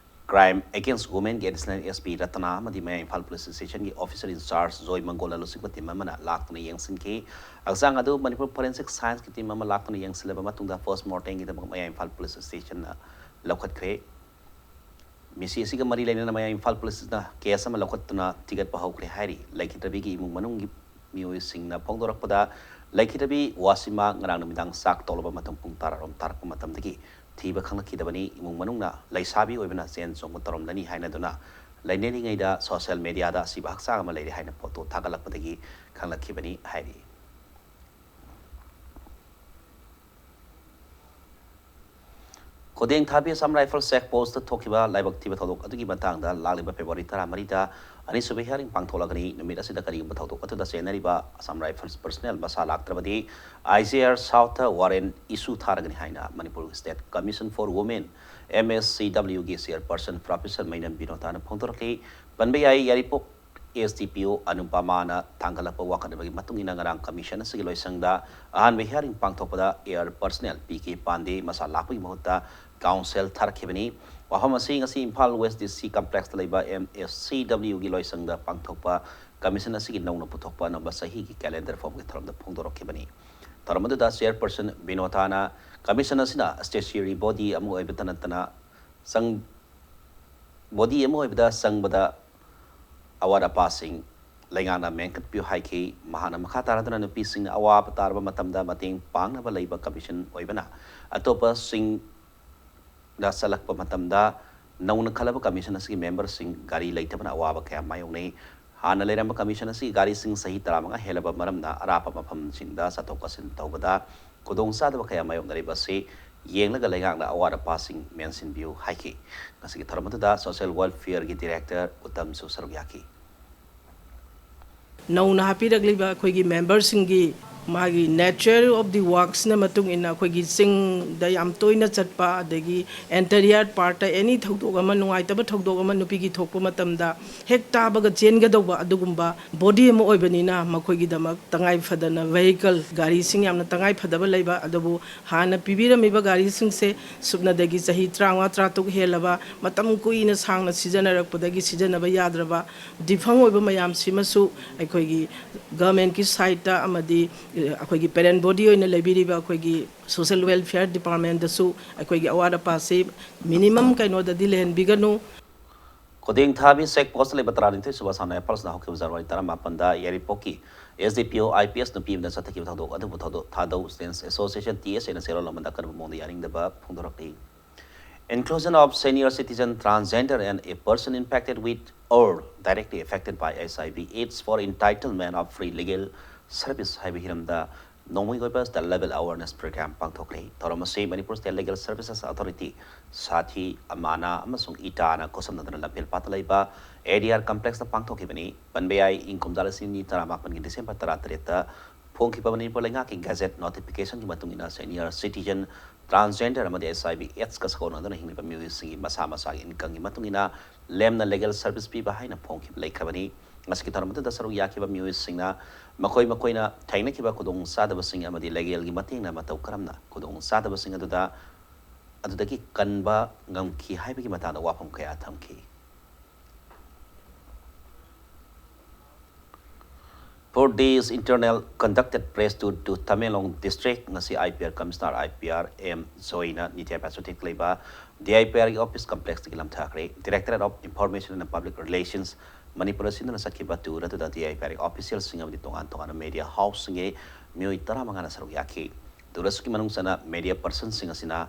Crime Against Womenꯒꯤ Additional SP ꯔꯇꯅꯥ ꯑꯃꯗꯤ ꯃꯌꯥꯏ Imphal Police Stationꯒꯤ Officer in Charge ꯖꯣꯏ ꯃꯪꯒꯣꯜꯅ ꯂꯨꯆꯤꯡꯕ team ꯑꯃꯅ ꯂꯥꯛꯇꯨꯅ ꯌꯦꯡꯁꯤꯟꯈꯤ꯫ ꯍꯛꯆꯥꯡ ꯑꯗꯨ ꯃꯅꯤꯄꯨꯔ Forensic Scienceꯀꯤ team ꯑꯃ ꯂꯥꯛꯇꯨꯅ ꯌꯦꯡꯁꯤꯜꯂꯕ ꯃꯇꯨꯡꯗ post mortemꯒꯤꯗꯃꯛ ꯃꯌꯥꯏ ꯏꯝꯐꯥꯜ Police Stationꯅ ꯂꯧꯈꯠꯈ꯭ꯔꯦ꯫ ꯃꯤꯁꯤ ꯑꯁꯤꯒ ꯃꯔꯤ ꯂꯩꯅꯅ ꯃꯌꯥꯏ ꯏꯝꯐꯥꯜ Policeꯅ case ꯑꯃ ꯂꯧꯈꯠꯇꯨꯅ ꯊꯤꯒꯠꯄ ꯍꯧꯈ꯭ꯔꯦ ꯍꯥꯏꯔꯤ꯫ ꯂꯩꯈꯤꯗ꯭ꯔꯕꯤꯒꯤ ꯏꯃꯨꯡ ꯃꯅꯨꯡꯒꯤ ꯃꯤꯑꯣꯏꯁꯤꯡꯅ ꯐꯣꯡꯗꯣꯔꯛꯄꯗ, ꯂꯩꯈꯤꯗ꯭ꯔꯕꯤ ꯋꯥꯁꯤꯃꯥ ꯉꯔꯥꯡ ꯅꯨꯃꯤꯗꯥꯡ ꯆꯥꯛ ꯇꯣꯛꯂꯕ ꯃꯇꯨꯡ ꯄꯨꯡ ꯇꯔꯥꯔꯣꯝ ꯇꯥꯔꯛꯄ ꯃꯇꯝꯗꯒꯤ ꯊꯤꯕ ꯈꯪꯂꯛꯈꯤꯗꯕꯅꯤ꯫ ꯏꯃꯨꯡ ꯃꯅꯨꯡꯅ ꯂꯩꯁꯥꯕꯤ ꯑꯣꯏꯕꯅ ꯆꯦꯟ ꯆꯣꯡꯕ ꯇꯧꯔꯝꯂꯅꯤ ꯍꯥꯏꯅꯗꯨꯅ ꯂꯩꯅꯔꯤꯉꯩꯗ social mediaꯗ ꯑꯁꯤꯕ ꯍꯛꯆꯥꯡ ꯑꯃ ꯂꯩꯔꯦ ꯍꯥꯏꯅ photo ꯊꯥꯒꯠꯂꯛꯄꯗꯒꯤ ꯈꯪꯂꯛꯈꯤꯕꯅꯤ ꯍꯥꯏꯔꯤ꯫ ꯈꯨꯗꯦꯡ ꯊꯥꯕꯤ Assam Rifles check postꯇ ꯊꯣꯛꯈꯤꯕ ꯂꯥꯏꯕꯛ ꯊꯤꯕ ꯊꯧꯗꯣꯛ ꯑꯗꯨꯒꯤ ꯃꯇꯥꯡꯗ ꯂꯥꯛꯂꯤꯕ February ꯇꯔꯥꯃꯔꯤꯗ ꯑꯅꯤꯁꯨꯕ hearing ꯄꯥꯡꯊꯣꯛꯂꯒꯅꯤ꯫ ꯅꯨꯃꯤꯠ ꯑꯁꯤꯗ ꯀꯔꯤꯒꯨꯝꯕ ꯊꯧꯗꯣꯛ ꯑꯗꯨꯗ ꯆꯦꯟꯅꯔꯤꯕ Assam Rifles personnel ꯃꯁꯥ ꯂꯥꯛꯇ꯭ꯔꯕꯗꯤ, ICR Southꯇ warrant issue ꯊꯥꯔꯒꯅꯤ ꯍꯥꯏꯅ Manipur State Commission for Women, MSCWꯒꯤ chairperson Professor ꯃꯩꯅꯝ ꯕꯤꯅꯣꯇꯥꯅ ꯐꯣꯡꯗꯣꯔꯛꯂꯤ꯫ ꯄꯟꯕ ꯌꯥꯏ, ꯌꯥꯏꯔꯤꯄꯣꯛ SDPO ꯑꯅꯨꯄꯃꯥꯅ ꯊꯥꯡꯒꯠꯂꯛꯄ ꯋꯥꯀꯠ ꯑꯃꯒꯤ ꯃꯇꯨꯡ ꯏꯟꯅ ꯉꯔꯥꯡ commission ꯑꯁꯤꯒꯤ ꯂꯣꯏꯁꯪꯗ ꯑꯍꯥꯟꯕ hearing ꯄꯥꯡꯊꯣꯛꯄꯗ AR personnel PK ꯄꯥꯟꯗꯦ ꯃꯁꯥ ꯂꯥꯛꯄꯒꯤ ꯃꯍꯨꯠꯇ counsel ꯊꯥꯔꯛꯈꯤꯕꯅꯤ꯫ ꯋꯥꯐꯝ ꯑꯁꯤ ꯉꯁꯤ ꯏꯝꯐꯥꯜ West DC complexꯇ ꯂꯩꯕ MSCWꯒꯤ ꯂꯣꯏꯁꯪꯗ ꯄꯥꯡꯊꯣꯛꯄ commission ꯑꯁꯤꯒꯤ ꯅꯧꯅ ꯄꯨꯊꯣꯛꯄ ꯑꯅꯧꯕ ꯆꯍꯤꯒꯤ calendar ꯐꯥꯎꯕꯒꯤ ꯊꯧꯔꯝꯗ ꯐꯣꯡꯗꯣꯔꯛꯈꯤꯕꯅꯤ꯫ ꯊꯧꯔꯝ ꯑꯗꯨꯗ chairperson ꯕꯤꯅꯣꯊꯥꯅ commission ꯑꯁꯤꯅ statutory body ꯑꯃ ꯑꯣꯏꯕꯇ ꯅꯠꯇꯅ ꯆꯪ-, body ꯑꯃ ꯑꯣꯏꯕꯗ ꯆꯪꯕꯗ ꯑꯋꯥꯠ ꯑꯄꯥꯁꯤꯡ ꯂꯩꯉꯥꯛꯅ ꯃꯦꯟꯈꯠꯄꯤꯌꯨ ꯍꯥꯏꯈꯤ꯫ ꯃꯍꯥꯛꯅ ꯃꯈꯥ ꯇꯥꯔꯗꯨꯅ ꯅꯨꯄꯤꯁꯤꯡꯅ ꯑꯋꯥꯕ ꯇꯥꯔꯕ ꯃꯇꯝꯗ ꯃꯇꯦꯡ ꯄꯥꯡꯅꯕ ꯂꯩꯕ commission ꯑꯣꯏꯕꯅ ꯑꯇꯣꯞꯄꯁꯤꯡꯗ ꯆꯠꯂꯛꯄ ꯃꯇꯝꯗ ꯅꯧꯅ ꯈꯜꯂꯕ commission ꯑꯁꯤꯒꯤ memberꯁꯤꯡ ꯒꯥꯔꯤ ꯂꯩꯇꯕꯅ ꯑꯋꯥꯕ ꯀꯌꯥ ꯃꯥꯌꯣꯛꯅꯩ꯫ ꯍꯥꯟꯅ ꯂꯩꯔꯝꯕ commission ꯑꯁꯤꯒꯤ ꯒꯥꯔꯤꯁꯤꯡ ꯆꯍꯤ ꯇꯔꯥꯃꯉꯥ ꯍꯦꯜꯂꯕ ꯃꯔꯝꯅ ꯑꯔꯥꯞꯄ ꯃꯐꯝꯁꯤꯡꯗ ꯆꯠꯊꯣꯛ ꯆꯠꯁꯤꯟ ꯇꯧꯕꯗ ꯈꯨꯗꯣꯡꯆꯥꯗꯕ ꯀꯌꯥ ꯃꯥꯌꯣꯛꯅꯔꯤꯕ ꯑꯁꯤ ꯌꯦꯡꯂꯒ ꯂꯩꯉꯥꯛꯅ ꯑꯋꯥꯠ ꯑꯄꯥꯁꯤꯡ ꯃꯦꯟꯁꯤꯟꯕꯤꯌꯨ ꯍꯥꯏꯈꯤ꯫ ꯉꯁꯤꯒꯤ ꯊꯧꯔꯝ ꯑꯗꯨꯗ Social Welfareꯒꯤ Director ꯎꯇꯝꯁꯨ ꯁꯔꯨꯛ ꯌꯥꯈꯤ꯫ ꯅꯧꯅ ꯍꯥꯞꯄꯤꯔꯛꯂꯤꯕ ꯑꯩꯈꯣꯏꯒꯤ memberꯁꯤꯡꯒꯤ ꯃꯥꯒꯤ nature of the worksꯅ ꯃꯇꯨꯡ ꯏꯟꯅ ꯑꯩꯈꯣꯏꯒꯤ ꯆꯤꯡꯗ ꯌꯥꯝ ꯇꯣꯏꯅ ꯆꯠꯄ, ꯑꯗꯒꯤ interior partꯇ any ꯊꯧꯗꯣꯛ ꯑꯃ, ꯅꯨꯡꯉꯥꯏꯇꯕ ꯊꯧꯗꯣꯛ ꯑꯃ ꯅꯨꯄꯤꯒꯤ ꯊꯣꯛꯄ ꯃꯇꯝꯗ ꯍꯦꯛ ꯇꯥꯕꯒ ꯆꯦꯟꯒꯗꯧꯕ ꯑꯗꯨꯒꯨꯝꯕ body ꯑꯃ ꯑꯣꯏꯕꯅꯤꯅ, ꯃꯈꯣꯏꯒꯤꯗꯃꯛ ꯇꯉꯥꯏ ꯐꯗꯅ vehicle, ꯒꯥꯔꯤꯁꯤꯡ ꯌꯥꯝꯅ ꯇꯉꯥꯏ ꯐꯗꯕ ꯂꯩꯕ, ꯑꯗꯨꯕꯨ ꯍꯥꯟꯅ ꯄꯤꯕꯤꯔꯝꯃꯤꯕ ꯒꯥꯔꯤꯁꯤꯡꯁꯦ ꯁꯨꯞꯅꯗꯒꯤ ꯆꯍꯤ ꯇꯔꯥꯃꯉꯥ, ꯇꯔꯥꯇꯔꯨꯛ ꯍꯦꯜꯂꯕ, ꯃꯇꯝ ꯀꯨꯏꯅ ꯁꯥꯡꯅ ꯁꯤꯖꯤꯟꯅꯔꯛꯄꯗꯒꯤ ꯁꯤꯖꯤꯟꯅꯕ ꯌꯥꯗ꯭ꯔꯕ defunct ꯑꯣꯏꯕ ꯃꯌꯥꯝꯁꯤꯃꯁꯨ ꯑꯩꯈꯣꯏꯒꯤ governmentꯀꯤ sideꯇ ꯑꯃꯗꯤ, ꯑ, ꯑꯩꯈꯣꯏꯒꯤ parent body ꯑꯣꯏꯅ ꯂꯩꯕꯤꯔꯤꯕ ꯑꯩꯈꯣꯏꯒꯤ social welfare departmentꯇꯁꯨ ꯑꯩꯈꯣꯏꯒꯤ ꯑꯋꯥꯠ ꯑꯄꯥꯁꯤ minimum ꯀꯩꯅꯣꯗꯗꯤ ꯂꯩꯍꯟꯕꯤꯒꯅꯨ꯫ ꯈꯨꯗꯦꯡꯊꯥꯕꯤ ꯆꯦꯛ ꯄꯣꯁꯇ ꯂꯩꯕ ꯇꯔꯥꯅꯤꯊꯣꯏ ꯁꯨꯕ ꯁꯥꯟꯅ ꯔꯥꯏꯐꯜꯁꯅ ꯍꯧꯈꯤꯕ January ꯇꯔꯥꯃꯥꯄꯟꯗ ꯌꯥꯏꯔꯤꯄꯣꯛꯀꯤ S D P O I P S ꯅꯨꯄꯤ ꯑꯃꯗ ꯆꯠꯊꯈꯤꯕ ꯊꯧꯗꯣꯛ ꯑꯗꯨꯕꯨ ꯊꯧꯗꯣꯛ ꯊꯥꯗꯧ Students Association, T S Aꯅ ꯆꯦꯔꯣꯜ ꯑꯃꯗ ꯑꯀꯟꯕ ꯃꯑꯣꯡꯗ ꯌꯥꯅꯤꯡꯗꯕ ꯐꯣꯡꯗꯣꯔꯛꯂꯤ꯫ Inclusion of senior citizen, transgender and a person impacted with or directly affected by H I V AIDS for entitlement of free legal service ꯍꯥꯏꯕ ꯍꯤꯔꯝꯗ ꯅꯣꯡꯃꯒꯤ ꯑꯣꯏꯕ State Level Awareness Program ꯄꯥꯡꯊꯣꯛꯈ꯭ꯔꯦ꯫ ꯊꯧꯔꯝ ꯑꯁꯤ Manipur State Legal Services Authority, ꯁꯥꯊꯤ, ꯑꯃꯥꯅꯥ ꯑꯃꯁꯨꯡ ꯏꯇꯥꯅ ꯈꯨꯠꯁꯝꯅꯗꯨꯅ ꯂꯝꯐꯦꯜ ꯄꯥꯠꯇ ꯂꯩꯕ A D R Complexꯇ ꯄꯥꯡꯊꯣꯛꯈꯤꯕꯅꯤ꯫ ꯄꯟꯕ ꯌꯥꯏ, ꯏꯪ ꯀꯨꯝꯖꯥ ꯂꯤꯁꯤꯡ ꯑꯅꯤ ꯇꯔꯥꯃꯥꯄꯟꯒꯤ December ꯇꯔꯥꯇꯔꯦꯠꯇ ꯐꯣꯡꯈꯤꯕ ꯃꯅꯤꯄꯨꯔ ꯂꯩꯉꯥꯛꯀꯤ Gazette notificationꯒꯤ ꯃꯇꯨꯡ ꯏꯟꯅ senior citizen, transgender ꯑꯃꯗꯤ H I V AIDSꯀ ꯁꯥꯒꯣꯟꯅꯗꯨꯅ ꯍꯤꯡꯂꯤꯕ ꯃꯤꯑꯣꯏꯁꯤꯡꯒꯤ ꯃꯁꯥ ꯃꯁꯥꯒꯤ incomeꯒꯤ ꯃꯇꯨꯡ ꯏꯟꯅ ꯂꯦꯝꯅ legal service ꯄꯤꯕ ꯍꯥꯏꯅ ꯐꯣꯡꯈꯤꯕ ꯂꯩꯈ꯭ꯔꯕꯅꯤ꯫ ꯉꯁꯤꯒꯤ ꯊꯧꯔꯝ ꯑꯗꯨꯗ ꯁꯔꯨꯛ ꯌꯥꯈꯤꯕ ꯃꯤꯑꯣꯏꯁꯤꯡꯅ ꯃꯈꯣꯏ ꯃꯈꯣꯏꯅ ꯊꯦꯡꯅꯈꯤꯕ ꯈꯨꯗꯣꯡꯆꯥꯗꯕꯁꯤꯡ ꯑꯃꯗꯤ legalꯒꯤ ꯃꯇꯦꯡꯅ ꯃꯇꯧ ꯀꯔꯝꯅ ꯈꯨꯗꯣꯡꯆꯥꯗꯕꯁꯤꯡ ꯑꯗꯨꯗ, ꯑꯗꯨꯗꯒꯤ ꯀꯟꯕ ꯉꯝꯈꯤ ꯍꯥꯏꯕꯒꯤ ꯃꯇꯥꯡꯗ ꯋꯥꯐꯝ ꯀꯌꯥ ꯊꯝꯈꯤ꯫ Four days internal conducted press tour to Tamenglong district, ꯉꯁꯤ I P R Commissioner I P R M Joyꯅ ꯅꯤꯇꯤ ꯑꯥꯌꯣꯒ ꯆꯨꯊꯦꯛ ꯂꯩꯕ D I P Rꯒꯤ office complexꯇꯒꯤ ꯂꯝꯊꯥꯈ꯭ꯔꯦ꯫ Directorate of Information and Public Relations Manipur ꯑꯁꯤꯅ ꯆꯠꯈꯤꯕ tour ꯑꯗꯨꯗ D I P Rꯒꯤ officialꯁꯤꯡ ꯑꯃꯗꯤ ꯇꯣꯉꯥꯟ ꯇꯣꯉꯥꯟꯕ media houseꯁꯤꯡꯒꯤ ꯃꯤꯑꯣꯏ ꯇꯔꯥꯃꯉꯥꯅ ꯁꯔꯨꯛ ꯌꯥꯈꯤ꯫ Tour ꯑꯁꯤꯒꯤ ꯃꯅꯨꯡ ꯆꯟꯅ media personꯁꯤꯡ ꯑꯁꯤꯅ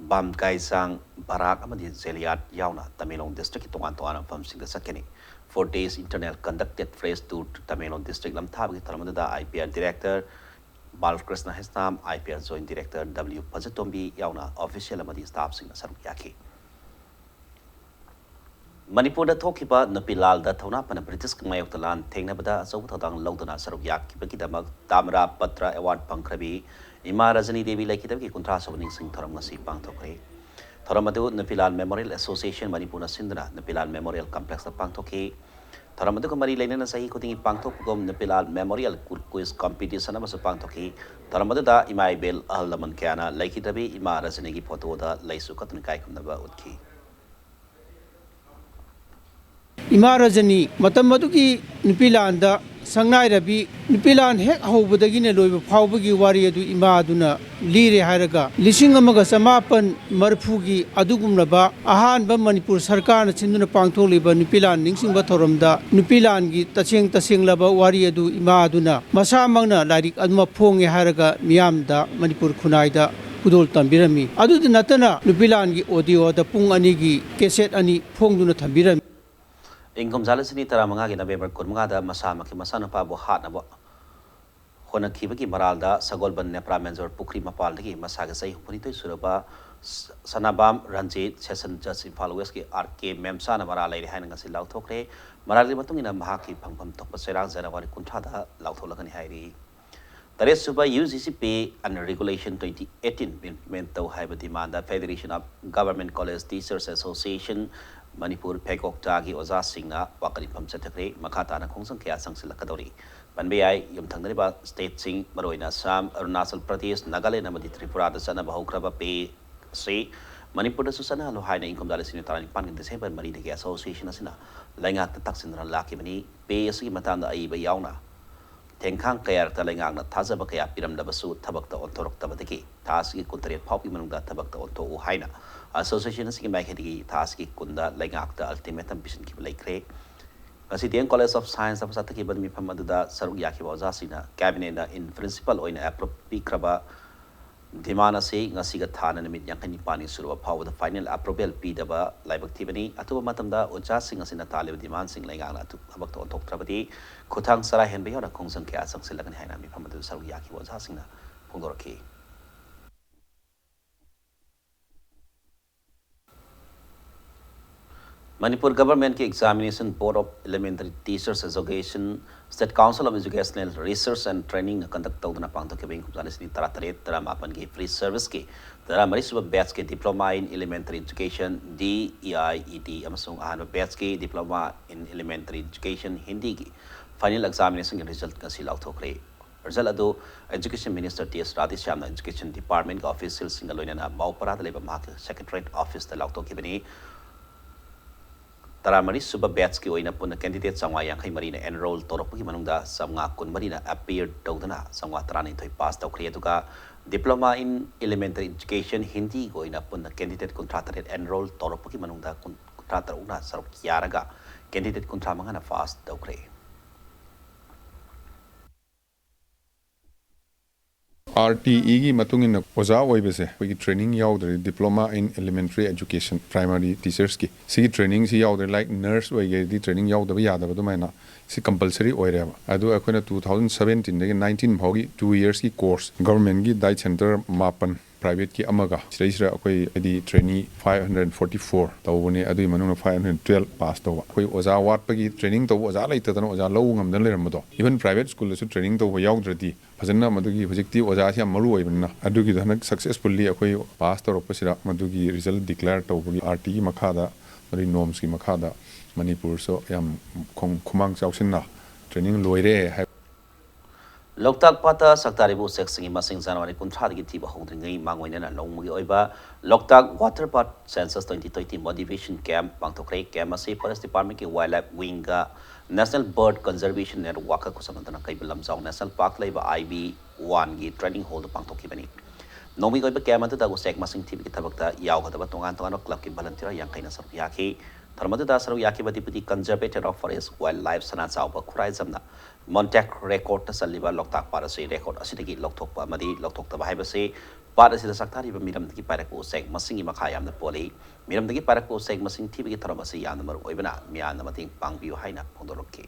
ꯕꯥꯝꯀꯥꯏꯁꯥꯡ, ꯕꯔꯥꯛ ꯑꯃꯗꯤ ꯖꯦꯂꯤꯌꯥꯠ ꯌꯥꯎꯅ ꯇꯃꯦꯡꯂꯣꯡ districtꯀꯤ ꯇꯣꯉꯥꯟ ꯇꯣꯉꯥꯟꯕ ꯃꯐꯝꯁꯤꯡꯗ ꯆꯠꯀꯅꯤ꯫ Four days internal conducted press tour to Tamenglong district ꯂꯝꯊꯥꯕꯒꯤ ꯊꯧꯔꯝ ꯑꯗꯨꯗ I P R Director ꯕꯥꯂꯀ꯭ꯔꯤꯁꯅ ꯍꯦꯁꯅꯥꯝ, I P R Joint Director W ꯐꯖꯇꯣꯝꯕꯤ ꯌꯥꯎꯅ official ꯑꯃꯗꯤ staffꯁꯤꯡꯅ ꯁꯔꯨꯛ ꯌꯥꯈꯤ꯫ ꯃꯅꯤꯄꯨꯔꯗ ꯊꯣꯛꯈꯤꯕ ꯅꯨꯄꯤ ꯂꯥꯜꯗ ꯊꯧꯅꯥ ꯐꯅ ꯕ꯭ꯔꯤꯇꯤꯁꯀꯤ ꯃꯥꯌꯣꯛꯇ ꯂꯥꯟ ꯊꯦꯡꯅꯕꯗ ꯑꯆꯧꯕ ꯊꯧꯗꯥꯡ ꯂꯧꯗꯨꯅ ꯁꯔꯨꯛ ꯌꯥꯈꯤꯕꯒꯤꯗꯃꯛ ꯇꯥꯃ꯭ꯔꯥ ꯄꯇ꯭ꯔ ꯑꯦꯋꯥꯔꯗ ꯐꯪꯈ꯭ꯔꯕꯤ ꯏꯃꯥ ꯔꯖꯅꯤ ꯗꯦꯕꯤ ꯂꯩꯈꯤꯗꯕꯒꯤ ꯀꯨꯟꯊ꯭ꯔꯥ ꯁꯨꯕ ꯅꯤꯡꯁꯤꯡ ꯊꯧꯔꯝ ꯉꯁꯤ ꯄꯥꯡꯊꯣꯛꯈ꯭ꯔꯦ꯫ ꯊꯧꯔꯝ ꯑꯗꯨ ꯅꯨꯄꯤꯂꯥꯜ ꯃꯦꯃꯣꯔꯤꯌꯦꯜ ꯑꯦꯁꯣꯁꯤꯌꯦꯁꯟ ꯃꯅꯤꯄꯨꯔꯅ ꯁꯤꯟꯗꯨꯅ ꯅꯨꯄꯤꯂꯥꯜ ꯃꯦꯃꯣꯔꯤꯌꯦꯜ ꯀꯝꯄ꯭ꯂꯦꯛꯁꯇ ꯄꯥꯡꯊꯣꯛꯈꯤ꯫ ꯊꯧꯔꯝ ꯑꯗꯨꯒ ꯃꯔꯤ ꯂꯩꯅꯅ ꯆꯍꯤ ꯈꯨꯗꯤꯡꯒꯤ ꯄꯥꯡꯊꯣꯛꯄꯒꯨꯝ ꯅꯨꯄꯤꯂꯥꯜ ꯃꯦꯃꯣꯔꯤꯌꯦꯜ ꯀꯨ-, ꯀ꯭ꯋꯤꯖ ꯀꯝꯄꯤꯇꯤꯁꯟ ꯑꯃꯁꯨ ꯄꯥꯡꯊꯣꯛꯈꯤ꯫ ꯊꯧꯔꯝ ꯑꯗꯨꯗ ꯏꯃꯥ ꯏꯕꯦꯜ ꯑꯍꯜ ꯂꯃꯟ ꯀꯌꯥꯅ ꯂꯩꯈꯤꯗ꯭ꯔꯕꯤ ꯏꯃꯥ ꯔꯖꯅꯤꯒꯤ ꯐꯣꯇꯣꯗ ꯂꯩꯁꯨ ꯀꯠꯇꯨꯅ ꯏꯀꯥꯏ ꯈꯨꯝꯅꯕ ꯎꯠꯈꯤ꯫ ꯏꯃꯥ ꯔꯖꯅꯤ ꯃꯇꯝ ꯑꯗꯨꯒꯤ ꯅꯨꯄꯤ ꯂꯥꯟꯗ ꯁꯛꯅꯥꯏꯔꯕꯤ, ꯅꯨꯄꯤ ꯂꯥꯟ ꯍꯦꯛ ꯍꯧꯕꯗꯒꯤꯅ ꯂꯣꯏꯕ ꯐꯥꯎꯕꯒꯤ ꯋꯥꯔꯤ ꯑꯗꯨ ꯏꯃꯥ ꯑꯗꯨꯅ ꯂꯤꯔꯦ ꯍꯥꯏꯔꯒ, ꯂꯤꯁꯤꯡ ꯑꯃꯒ ꯆꯃꯥꯄꯟ ꯃꯔꯤꯐꯨꯒꯤ ꯑꯗꯨꯒꯨꯝꯂꯕ ꯑꯍꯥꯟꯕ ꯃꯅꯤꯄꯨꯔ ꯁꯔꯀꯥꯔꯅ ꯁꯤꯟꯗꯨꯅ ꯄꯥꯡꯊꯣꯛꯂꯤꯕ ꯅꯨꯄꯤ ꯂꯥꯟ ꯅꯤꯡꯁꯤꯡꯕ ꯊꯧꯔꯝꯗ ꯅꯨꯄꯤ ꯂꯥꯟꯒꯤ ꯇꯁꯦꯡ ꯇꯁꯦꯡꯂꯕ ꯋꯥꯔꯤ ꯑꯗꯨ ꯏꯃꯥ ꯑꯗꯨꯅ ꯃꯁꯥꯃꯛꯅ ꯂꯥꯏꯔꯤꯛ ꯑꯗꯨꯃꯛ ꯐꯣꯡꯉꯦ ꯍꯥꯏꯔꯒ ꯃꯤꯌꯥꯝꯗ ꯃꯅꯤꯄꯨꯔ ꯈꯨꯟꯅꯥꯏꯗ ꯈꯨꯗꯣꯜ ꯇꯝꯕꯤꯔꯝꯃꯤ꯫ ꯑꯗꯨꯗ ꯅꯠꯇꯅ ꯅꯨꯄꯤ ꯂꯥꯟꯒꯤ ꯑꯣꯗꯤꯑꯣꯗ ꯄꯨꯡ ꯑꯅꯤꯒꯤ ꯀꯦꯁꯦꯠ ꯑꯅꯤ ꯐꯣꯡꯗꯨꯅ ꯊꯝꯕꯤꯔꯝꯃꯤ꯫ ꯏꯪ ꯀꯨꯝꯖꯥ ꯂꯤꯁꯤꯡ ꯑꯅꯤ ꯇꯔꯥꯃꯉꯥꯒꯤ ꯅꯕꯦꯝꯕꯔ ꯀꯨꯟꯃꯉꯥꯗ ꯃꯁꯥꯃꯛꯀꯤ ꯃꯆꯥꯅꯨꯄꯥꯕꯨ ꯍꯥꯠꯅꯕ ꯍꯣꯠꯅꯈꯤꯕꯒꯤ ꯃꯔꯥꯜꯗ ꯁꯒꯣꯜꯕꯟ ꯅꯦꯄ꯭ꯔꯥ ꯃꯦꯟꯖꯣꯔ ꯄꯨꯈ꯭ꯔꯤ ꯃꯄꯥꯜꯗꯒꯤ ꯃꯁꯥꯒꯤ ꯆꯍꯤ ꯍꯨꯝꯐꯨꯅꯤꯊꯣꯏ ꯁꯨꯔꯕ ꯁ-, ꯁꯅꯥꯕꯥꯝ ꯔꯟꯖꯤꯠ, ꯁꯦꯁꯟ ꯖꯖ ꯏꯝꯐꯥꯜ ꯋꯦꯁꯀꯤ ꯑꯥꯔ ꯀꯦ ꯃꯦꯝꯁꯥꯅ ꯃꯔꯥꯜ ꯂꯩꯔꯦ ꯍꯥꯏꯅ ꯉꯁꯤ ꯂꯥꯎꯊꯣꯛꯈ꯭ꯔꯦ꯫ ꯃꯔꯥꯜꯒꯤ ꯃꯇꯨꯡ ꯏꯟꯅ ꯃꯍꯥꯛꯀꯤ ꯐꯪꯐꯝ ꯊꯣꯛꯄ ꯆꯩꯔꯥꯛ ꯖꯅꯋꯥꯔꯤ ꯀꯨꯟꯊ꯭ꯔꯥꯗ ꯂꯥꯎꯊꯣꯛꯂꯒꯅꯤ ꯍꯥꯏꯔꯤ꯫ ꯇꯔꯦꯠꯁꯨꯕ U G C Pay and Regulation twenty eighteen implement ꯇꯧ ꯍꯥꯏꯕ demand Federation of Government College Teachers Association Manipur ꯐꯦꯀꯣꯛꯇꯥꯒꯤ ꯑꯣꯖꯥꯁꯤꯡꯅ ꯋꯥꯀꯠ ꯏꯐꯝ ꯆꯠꯊꯈ꯭ꯔꯦ꯫ ꯃꯈꯥ ꯇꯥꯅ ꯈꯣꯡꯖꯪ ꯀꯌꯥ ꯆꯪꯁꯤꯜꯂꯛꯀꯗꯧꯔꯤ꯫ ꯄꯟꯕ ꯌꯥꯏ, ꯌꯨꯝꯊꯪꯅꯔꯤꯕ ꯁ꯭ꯇꯦꯠꯁꯤꯡ, ꯃꯔꯨꯑꯣꯏꯅ ꯑꯁꯥꯝ, ꯑꯔꯨꯅꯥꯆꯜ ꯄ꯭ꯔꯗꯦꯁ, ꯅꯥꯒꯥꯂꯦꯟ ꯑꯃꯗꯤ ꯇ꯭ꯔꯤꯄꯨꯔꯥꯗ ꯆꯠꯅꯕ ꯍꯧꯈ꯭ꯔꯕ ꯄꯦ ꯑꯁꯤ ꯃꯅꯤꯄꯨꯔꯗꯁꯨ ꯆꯠꯅꯍꯜꯂꯨ ꯍꯥꯏꯅ ꯏꯪ ꯀꯨꯝꯖꯥ ꯂꯤꯁꯤꯡ ꯑꯅꯤ ꯇꯔꯥꯅꯤꯄꯥꯟꯒꯤ ꯗꯤꯁꯦꯝꯕꯔ ꯃꯔꯤꯗꯒꯤ ꯑꯦꯁꯣꯁꯤꯌꯦꯁꯟ ꯑꯁꯤꯅ ꯂꯩꯉꯥꯛꯇ ꯇꯛꯁꯤꯟꯗꯨꯅ ꯂꯥꯛꯈꯤꯕꯅꯤ꯫ ꯄꯦ ꯑꯁꯤꯒꯤ ꯃꯇꯥꯡꯗ ꯑꯏꯕ ꯌꯥꯎꯅ ꯊꯦꯡꯈꯥꯡ ꯀꯌꯥꯔꯛꯇ ꯂꯩꯉꯥꯛꯅ ꯊꯥꯖꯕ ꯀꯌꯥ ꯄꯤꯔꯝꯂꯕꯁꯨ ꯊꯕꯛꯇ ꯑꯣꯟꯊꯣꯔꯛꯇꯕꯗꯒꯤ ꯊꯥ ꯑꯁꯤꯒꯤ ꯀꯨꯟꯇꯔꯦꯠ ꯐꯥꯎꯕꯒꯤ ꯃꯅꯨꯡꯗ ꯊꯕꯛꯇ ꯑꯣꯟꯊꯣꯛꯎ ꯍꯥꯏꯅ ꯑꯦꯁꯣꯁꯤꯌꯦꯁꯟ ꯑꯁꯤꯒꯤ ꯃꯥꯏꯀꯩꯗꯒꯤ ꯊꯥ ꯑꯁꯤꯒꯤ ꯀꯨꯟꯗ ꯂꯩꯉꯥꯛꯇ ꯑꯜꯇꯤꯃꯦꯇꯝ ꯄꯤꯁꯤꯟꯈꯤꯕ ꯂꯩꯈ꯭ꯔꯦ꯫ ꯉꯁꯤ ꯗꯤ ꯑꯦꯝ ꯀꯣꯂꯦꯖ ꯑꯣꯐ ꯁꯥꯏꯟꯁꯇ ꯆꯠꯊꯈꯤꯕ ꯃꯤꯐꯝ ꯑꯗꯨꯗ ꯁꯔꯨꯛ ꯌꯥꯈꯤꯕ ꯑꯣꯖꯥꯁꯤꯡꯅ ꯀꯦꯕꯤꯅꯦꯠꯅ in principle ꯑꯣꯏꯅ ꯑꯦꯄ꯭ꯔꯨꯞ ꯄꯤꯈ꯭ꯔꯕ ꯗꯤꯃꯥꯟ ꯑꯁꯤ ꯉꯁꯤꯒ ꯊꯥꯅ ꯅꯨꯃꯤꯠ ꯌꯥꯡꯈꯩ ꯅꯤꯄꯥꯜꯅꯤ ꯁꯨꯔꯕ ꯐꯥꯎꯕꯗ ꯐꯥꯏꯅꯦꯜ ꯑꯦꯄ꯭ꯔꯨꯚꯦꯜ ꯄꯤꯗꯕ ꯂꯥꯏꯕꯛ ꯊꯤꯕꯅꯤ꯫ ꯑꯊꯨꯕ ꯃꯇꯝꯗ ꯑꯣꯖꯥꯁꯤꯡ ꯑꯁꯤꯅ ꯇꯥꯜꯂꯤꯕ ꯗꯤꯃꯥꯟꯁꯤꯡ ꯂꯩꯉꯥꯛꯅ ꯑꯊꯨ-, ꯊꯕꯛꯇ ꯑꯣꯟꯊꯣꯛꯇ꯭ꯔꯕꯗꯤ ꯈꯨꯠꯊꯥꯡ ꯆꯔꯥ ꯍꯦꯟꯕ ꯌꯥꯎꯅ ꯈꯣꯡꯖꯪ ꯀꯌꯥ ꯆꯪꯁꯤꯜꯂꯒꯅꯤ ꯍꯥꯏꯅ ꯃꯤꯐꯝ ꯑꯗꯨꯗ ꯁꯔꯨꯛ ꯌꯥꯈꯤꯕ ꯑꯣꯖꯥꯁꯤꯡꯅ ꯐꯣꯡꯗꯣꯔꯛꯈꯤ꯫ Manipur ꯒꯚꯔꯟꯃꯦꯟꯠꯀꯤ Examination Board of Elementary Teachers Education, State Council of Educational Research and Trainingꯅ conduct ꯇꯧꯗꯨꯅ ꯄꯥꯡꯊꯣꯛꯈꯤꯕ ꯏꯪ ꯀꯨꯝꯖꯥ ꯂꯤꯁꯤꯡ ꯇꯔꯥꯇꯔꯦꯠ ꯇꯔꯥꯃꯥꯄꯟꯒꯤ pre serviceꯀꯤ ꯇꯔꯥꯃꯔꯤꯁꯨꯕ batchꯀꯤ Diploma in Elementary Education, D E I E T, ꯑꯃꯁꯨꯡ ꯑꯍꯥꯟꯕ batchꯀꯤ Diploma in Elementary Education ꯍꯤꯟꯗꯤꯒꯤ final examinationꯒꯤ result ꯉꯁꯤ ꯂꯥꯎꯊꯣꯛꯈ꯭ꯔꯦ꯫ Result ꯑꯗꯨ Education Minister ꯇꯤ ꯑꯦꯁ ꯔꯥꯙꯦꯁ꯭ꯌꯥꯝꯅ Education Departmentꯀꯤ officialꯁꯤꯡꯒ ꯂꯣꯏꯅꯅ ꯃꯧꯄꯔꯥꯗ ꯂꯩꯕ ꯃꯍꯥꯛꯀꯤ secretariat officeꯇ ꯂꯥꯎꯊꯣꯛꯈꯤꯕꯅꯤ꯫ ꯇꯔꯥꯃꯔꯤꯁꯨꯕ batchꯀꯤ ꯑꯣꯏꯅ ꯄꯨꯟꯅ candidate ꯆꯥꯝꯃꯉꯥ ꯌꯥꯡꯈꯩ ꯃꯔꯤꯅ enroll ꯇꯧꯔꯛꯄꯒꯤ ꯃꯅꯨꯡꯗ ꯆꯥꯝꯃꯉꯥ ꯀꯨꯟꯃꯔꯤꯅ appear ꯇꯧꯗꯨꯅ ꯆꯥꯝꯃꯉꯥ ꯇꯔꯥꯅꯤꯊꯣꯏ pass ꯇꯧꯈ꯭ꯔꯦ꯫ ꯑꯗꯨꯒ Diploma in Elementary Education ꯍꯤꯟꯗꯤꯒꯤ ꯑꯣꯏꯅ ꯄꯨꯟꯅ candidate ꯀꯨꯟꯊ꯭ꯔꯥ ꯇꯔꯦꯠ enroll ꯇꯧꯔꯛꯄꯒꯤ ꯃꯅꯨꯡꯗ ꯀꯨꯟ, ꯀꯨꯟꯊ꯭ꯔꯥ ꯇꯔꯨꯛꯅ ꯁꯔꯨꯛ ꯌꯥꯔꯒ candidate ꯀꯨꯟꯊ꯭ꯔꯥ ꯃꯉꯥꯅ pass ꯇꯧꯈ꯭ꯔꯦ꯫ ꯑꯥꯔ ꯇꯤ ꯏꯒꯤ ꯃꯇꯨꯡ ꯏꯟꯅ ꯑꯣꯖꯥ ꯑꯣꯏꯕꯁꯦ ꯑꯩꯈꯣꯏꯒꯤ training ꯌꯥꯎꯗ꯭ꯔꯗꯤ, Diploma in Elementary Education, Primary Teachersꯀꯤ ꯁꯤꯒꯤ trainingꯁꯤ ꯌꯥꯎꯗ꯭ꯔꯗꯤ, like nurse ꯑꯣꯏꯒꯦꯗꯤ training ꯌꯥꯎꯗꯕ ꯌꯥꯗꯕ ꯑꯗꯨꯃꯥꯏꯅ ꯁꯤ compulsory ꯑꯣꯏꯔꯦꯕ꯫ ꯑꯗꯨ ꯑꯩꯈꯣꯏꯅ two thousand seventeenꯗꯒꯤ nineteen ꯐꯥꯎꯒꯤ two yearsꯀꯤ course, governmentꯀꯤ diet centre ꯃꯥꯄꯟ, privateꯀꯤ ꯑꯃꯒ, ꯁꯤꯗꯩꯁꯤꯗ ꯑꯩꯈꯣꯏ ꯍꯥꯏꯗꯤ trainee five hundred forty four ꯇꯧꯕꯅꯦ꯫ ꯑꯗꯨꯒꯤ ꯃꯅꯨꯡꯗ five hundred twelve pass ꯇꯧꯕ꯫ ꯑꯩꯈꯣꯏ ꯑꯣꯖꯥ ꯋꯥꯠꯄꯒꯤ, training ꯇꯧꯕ ꯑꯣꯖꯥ ꯂꯩꯇꯗꯅ ꯑꯣꯖꯥ ꯂꯧꯕ ꯉꯝꯗꯅ ꯂꯩꯔꯝꯕꯗꯣ, even private schoolꯗꯁꯨ training ꯇꯧꯕ ꯌꯥꯎꯗ꯭ꯔꯗꯤ ꯐꯖꯅ ꯃꯗꯨꯒꯤ, ꯍꯧꯖꯤꯛꯇꯤ ꯑꯣꯖꯥꯁꯤ ꯌꯥꯝ ꯃꯔꯨ ꯑꯣꯏꯕꯅꯤꯅ, ꯑꯗꯨꯒꯤꯗꯣ ꯍꯟꯗꯛ successfully ꯑꯩꯈꯣꯏ pass ꯇꯧꯔꯛꯄꯁꯤꯗ ꯃꯗꯨꯒꯤ result declare ꯇꯧꯕꯒꯤ, ꯑꯥꯔ ꯇꯤꯒꯤ ꯃꯈꯥꯗ, ꯃꯗꯨꯒꯤ normsꯀꯤ ꯃꯈꯥꯗ ꯃꯅꯤꯄꯨꯔꯁꯨ ꯌꯥꯝ ꯈꯣꯡ-, ꯈꯨꯃꯥꯡ ꯆꯥꯎꯁꯤꯟꯅ training ꯂꯣꯏꯔꯦ ꯍꯥꯏ꯫ ꯂꯣꯛꯇꯥꯛ ꯄꯥꯠꯇ ꯁꯛꯇꯥꯛꯂꯤꯕ ꯎꯆꯦꯛꯁꯤꯡꯒꯤ ꯃꯁꯤꯡ January ꯀꯨꯟꯊ꯭ꯔꯥꯗꯒꯤ ꯊꯤꯕ ꯍꯧꯗ꯭ꯔꯤꯉꯩ ꯃꯥꯡꯑꯣꯏꯅꯅ ꯅꯣꯡꯃꯒꯤ ꯑꯣꯏꯕ ꯂꯣꯛꯇꯥꯛ Water Bird Census twenty twenty motivation camp ꯄꯥꯡꯊꯣꯛꯈ꯭ꯔꯦ꯫ Camp ꯑꯁꯤ Forest Departmentꯀꯤ Wildlife Wingꯒ National Bird Conservation Networkꯀ ꯈꯨꯠꯁꯝꯅꯗꯨꯅ Keibul Lamjao National Parkꯇ ꯂꯩꯕ I B oneꯒꯤ training hallꯗ ꯄꯥꯡꯊꯣꯛꯈꯤꯕꯅꯤ꯫ ꯅꯣꯡꯃꯒꯤ ꯑꯣꯏꯕ camp ꯑꯗꯨꯗ ꯎꯆꯦꯛ ꯃꯁꯤꯡ ꯊꯤꯕꯒꯤ ꯊꯕꯛꯇ ꯌꯥꯎꯒꯗꯕ ꯇꯣꯉꯥꯟ ꯇꯣꯉꯥꯟꯕ clubꯀꯤ volunteer ꯌꯥꯡꯈꯩꯅ ꯁꯔꯨꯛ ꯌꯥꯈꯤ꯫ ꯊꯧꯔꯝ ꯑꯗꯨꯗ ꯁꯔꯨꯛ ꯌꯥꯈꯤꯕ Deputy Conservator of Forest Wildlife ꯁꯅꯥꯆꯥꯎꯕ ꯈꯨꯔꯥꯏꯖꯝꯅ Montague recordꯇ ꯆꯜꯂꯤꯕ ꯂꯣꯛꯇꯥꯛ ꯄꯥꯠ ꯑꯁꯤ record ꯑꯁꯤꯗꯒꯤ ꯂꯧꯊꯣꯛꯄ ꯑꯃꯗꯤ ꯂꯧꯊꯣꯛꯇꯕ ꯍꯥꯏꯕꯁꯤ ꯄꯥꯠ ꯑꯁꯤꯗ ꯁꯛꯇꯥꯛꯂꯤꯕ ꯃꯤꯔꯝꯗꯒꯤ ꯄꯥꯏꯔꯛꯄ ꯎꯆꯦꯛ ꯃꯁꯤꯡꯒꯤ ꯃꯈꯥ ꯌꯥꯝꯅ ꯄꯣꯜꯂꯤ꯫ ꯃꯤꯔꯝꯗꯒꯤ ꯄꯥꯏꯔꯛꯄ ꯎꯆꯦꯛ ꯃꯁꯤꯡ ꯊꯤꯕꯒꯤ ꯊꯧꯔꯝ ꯑꯁꯤ ꯌꯥꯝꯅ ꯃꯔꯨ ꯑꯣꯏꯕꯅ ꯃꯤꯌꯥꯝꯅ ꯃꯇꯦꯡ ꯄꯥꯡꯕꯤꯌꯨ ꯍꯥꯏꯅ ꯐꯣꯡꯗꯣꯔꯛꯈꯤ꯫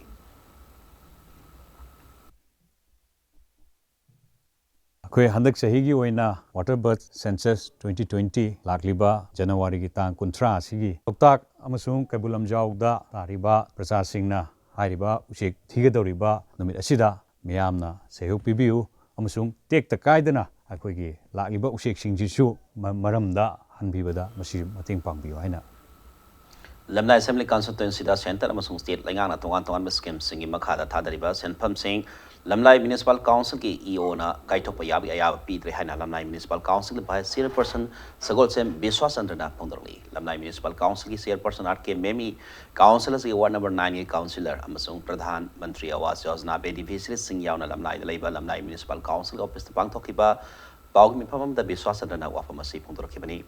ꯑꯩꯈꯣꯏ ꯍꯟꯗꯛ ꯆꯍꯤꯒꯤ ꯑꯣꯏꯅ Water Bird Census twenty twenty ꯂꯥꯛꯂꯤꯕ ꯖꯅꯋꯥꯔꯤꯒꯤ ꯇꯥꯡ ꯀꯨꯟꯊ꯭ꯔꯥ ꯑꯁꯤꯒꯤ ꯂꯣꯛꯇꯥꯛ ꯑꯃꯁꯨꯡ ꯀꯩꯕꯨꯜ ꯂꯝꯖꯥꯎꯗ ꯇꯥꯔꯤꯕ ꯄ꯭ꯔꯖꯥꯁꯤꯡꯅ ꯍꯥꯏꯔꯤꯕ ꯎꯆꯦꯛ ꯊꯤꯒꯗꯧꯔꯤꯕ ꯅꯨꯃꯤꯠ ꯑꯁꯤꯗ ꯃꯤꯌꯥꯝꯅ ꯁꯦꯜꯍꯧ ꯄꯤꯕꯤꯌꯨ ꯑꯃꯁꯨꯡ ꯇꯦꯛꯇ ꯀꯥꯏꯗꯅ ꯑꯩꯈꯣꯏꯒꯤ ꯂꯥꯛꯂꯤꯕ ꯎꯆꯦꯛꯁꯤꯡꯁꯤꯁꯨ ꯃ-, ꯃꯔꯝꯗ ꯍꯟꯕꯤꯕꯗ ꯃꯁꯤ ꯃꯇꯦꯡ ꯄꯥꯡꯕꯤꯌꯨ ꯍꯥꯏꯅ꯫ ꯂꯝꯂꯥꯏ Assembly Constituencyꯗ Centre ꯑꯃꯁꯨꯡ State ꯂꯩꯉꯥꯛꯅ ꯇꯣꯉꯥꯟ ꯇꯣꯉꯥꯟꯕ schemeꯁꯤꯡꯒꯤ ꯃꯈꯥꯗ ꯊꯥꯗꯔꯤꯕ ꯁꯦꯟꯐꯝꯁꯤꯡ ꯂꯝꯂꯥꯏ Municipal Councilꯒꯤ EOꯅ ꯀꯥꯏꯊꯣꯛꯄ ꯌꯥꯕꯒꯤ ꯑꯌꯥꯕ ꯄꯤꯗ꯭ꯔꯦ ꯍꯥꯏꯅ ꯂꯝꯂꯥꯏ Municipal Councilꯒꯤ Vice Chairperson ꯁꯒꯣꯜꯁꯦꯝ ꯕꯤꯁ꯭ꯋꯥꯁꯆꯟꯗ꯭ꯔꯅ ꯐꯣꯡꯗꯣꯔꯛꯂꯤ꯫ ꯂꯝꯂꯥꯏ Municipal Councilꯒꯤ Chairperson R K ꯃꯦꯃꯤ, Council ꯑꯁꯤꯒꯤ Ward number nineꯒꯤ Councillor ꯑꯃꯁꯨꯡ ꯄ꯭ꯔꯙꯥꯟ ꯃꯟꯇ꯭ꯔꯤ ꯑꯋꯥꯁ ꯌꯣꯖꯅꯥ beneficiaryꯁꯤꯡ ꯌꯥꯎꯅ ꯂꯝꯂꯥꯏꯗ ꯂꯩꯕ ꯂꯝꯂꯥꯏ Municipal Councilꯒꯤ officeꯇ ꯄꯥꯡꯊꯣꯛꯈꯤꯕ ꯄꯥꯎꯒꯤ ꯃꯤꯐꯝ ꯑꯃꯗ ꯕꯤꯁ꯭ꯋꯥꯁꯆꯟꯗ꯭ꯔꯅ ꯋꯥꯐꯝ ꯑꯁꯤ ꯐꯣꯡꯗꯣꯔꯛꯈꯤꯕꯅꯤ꯫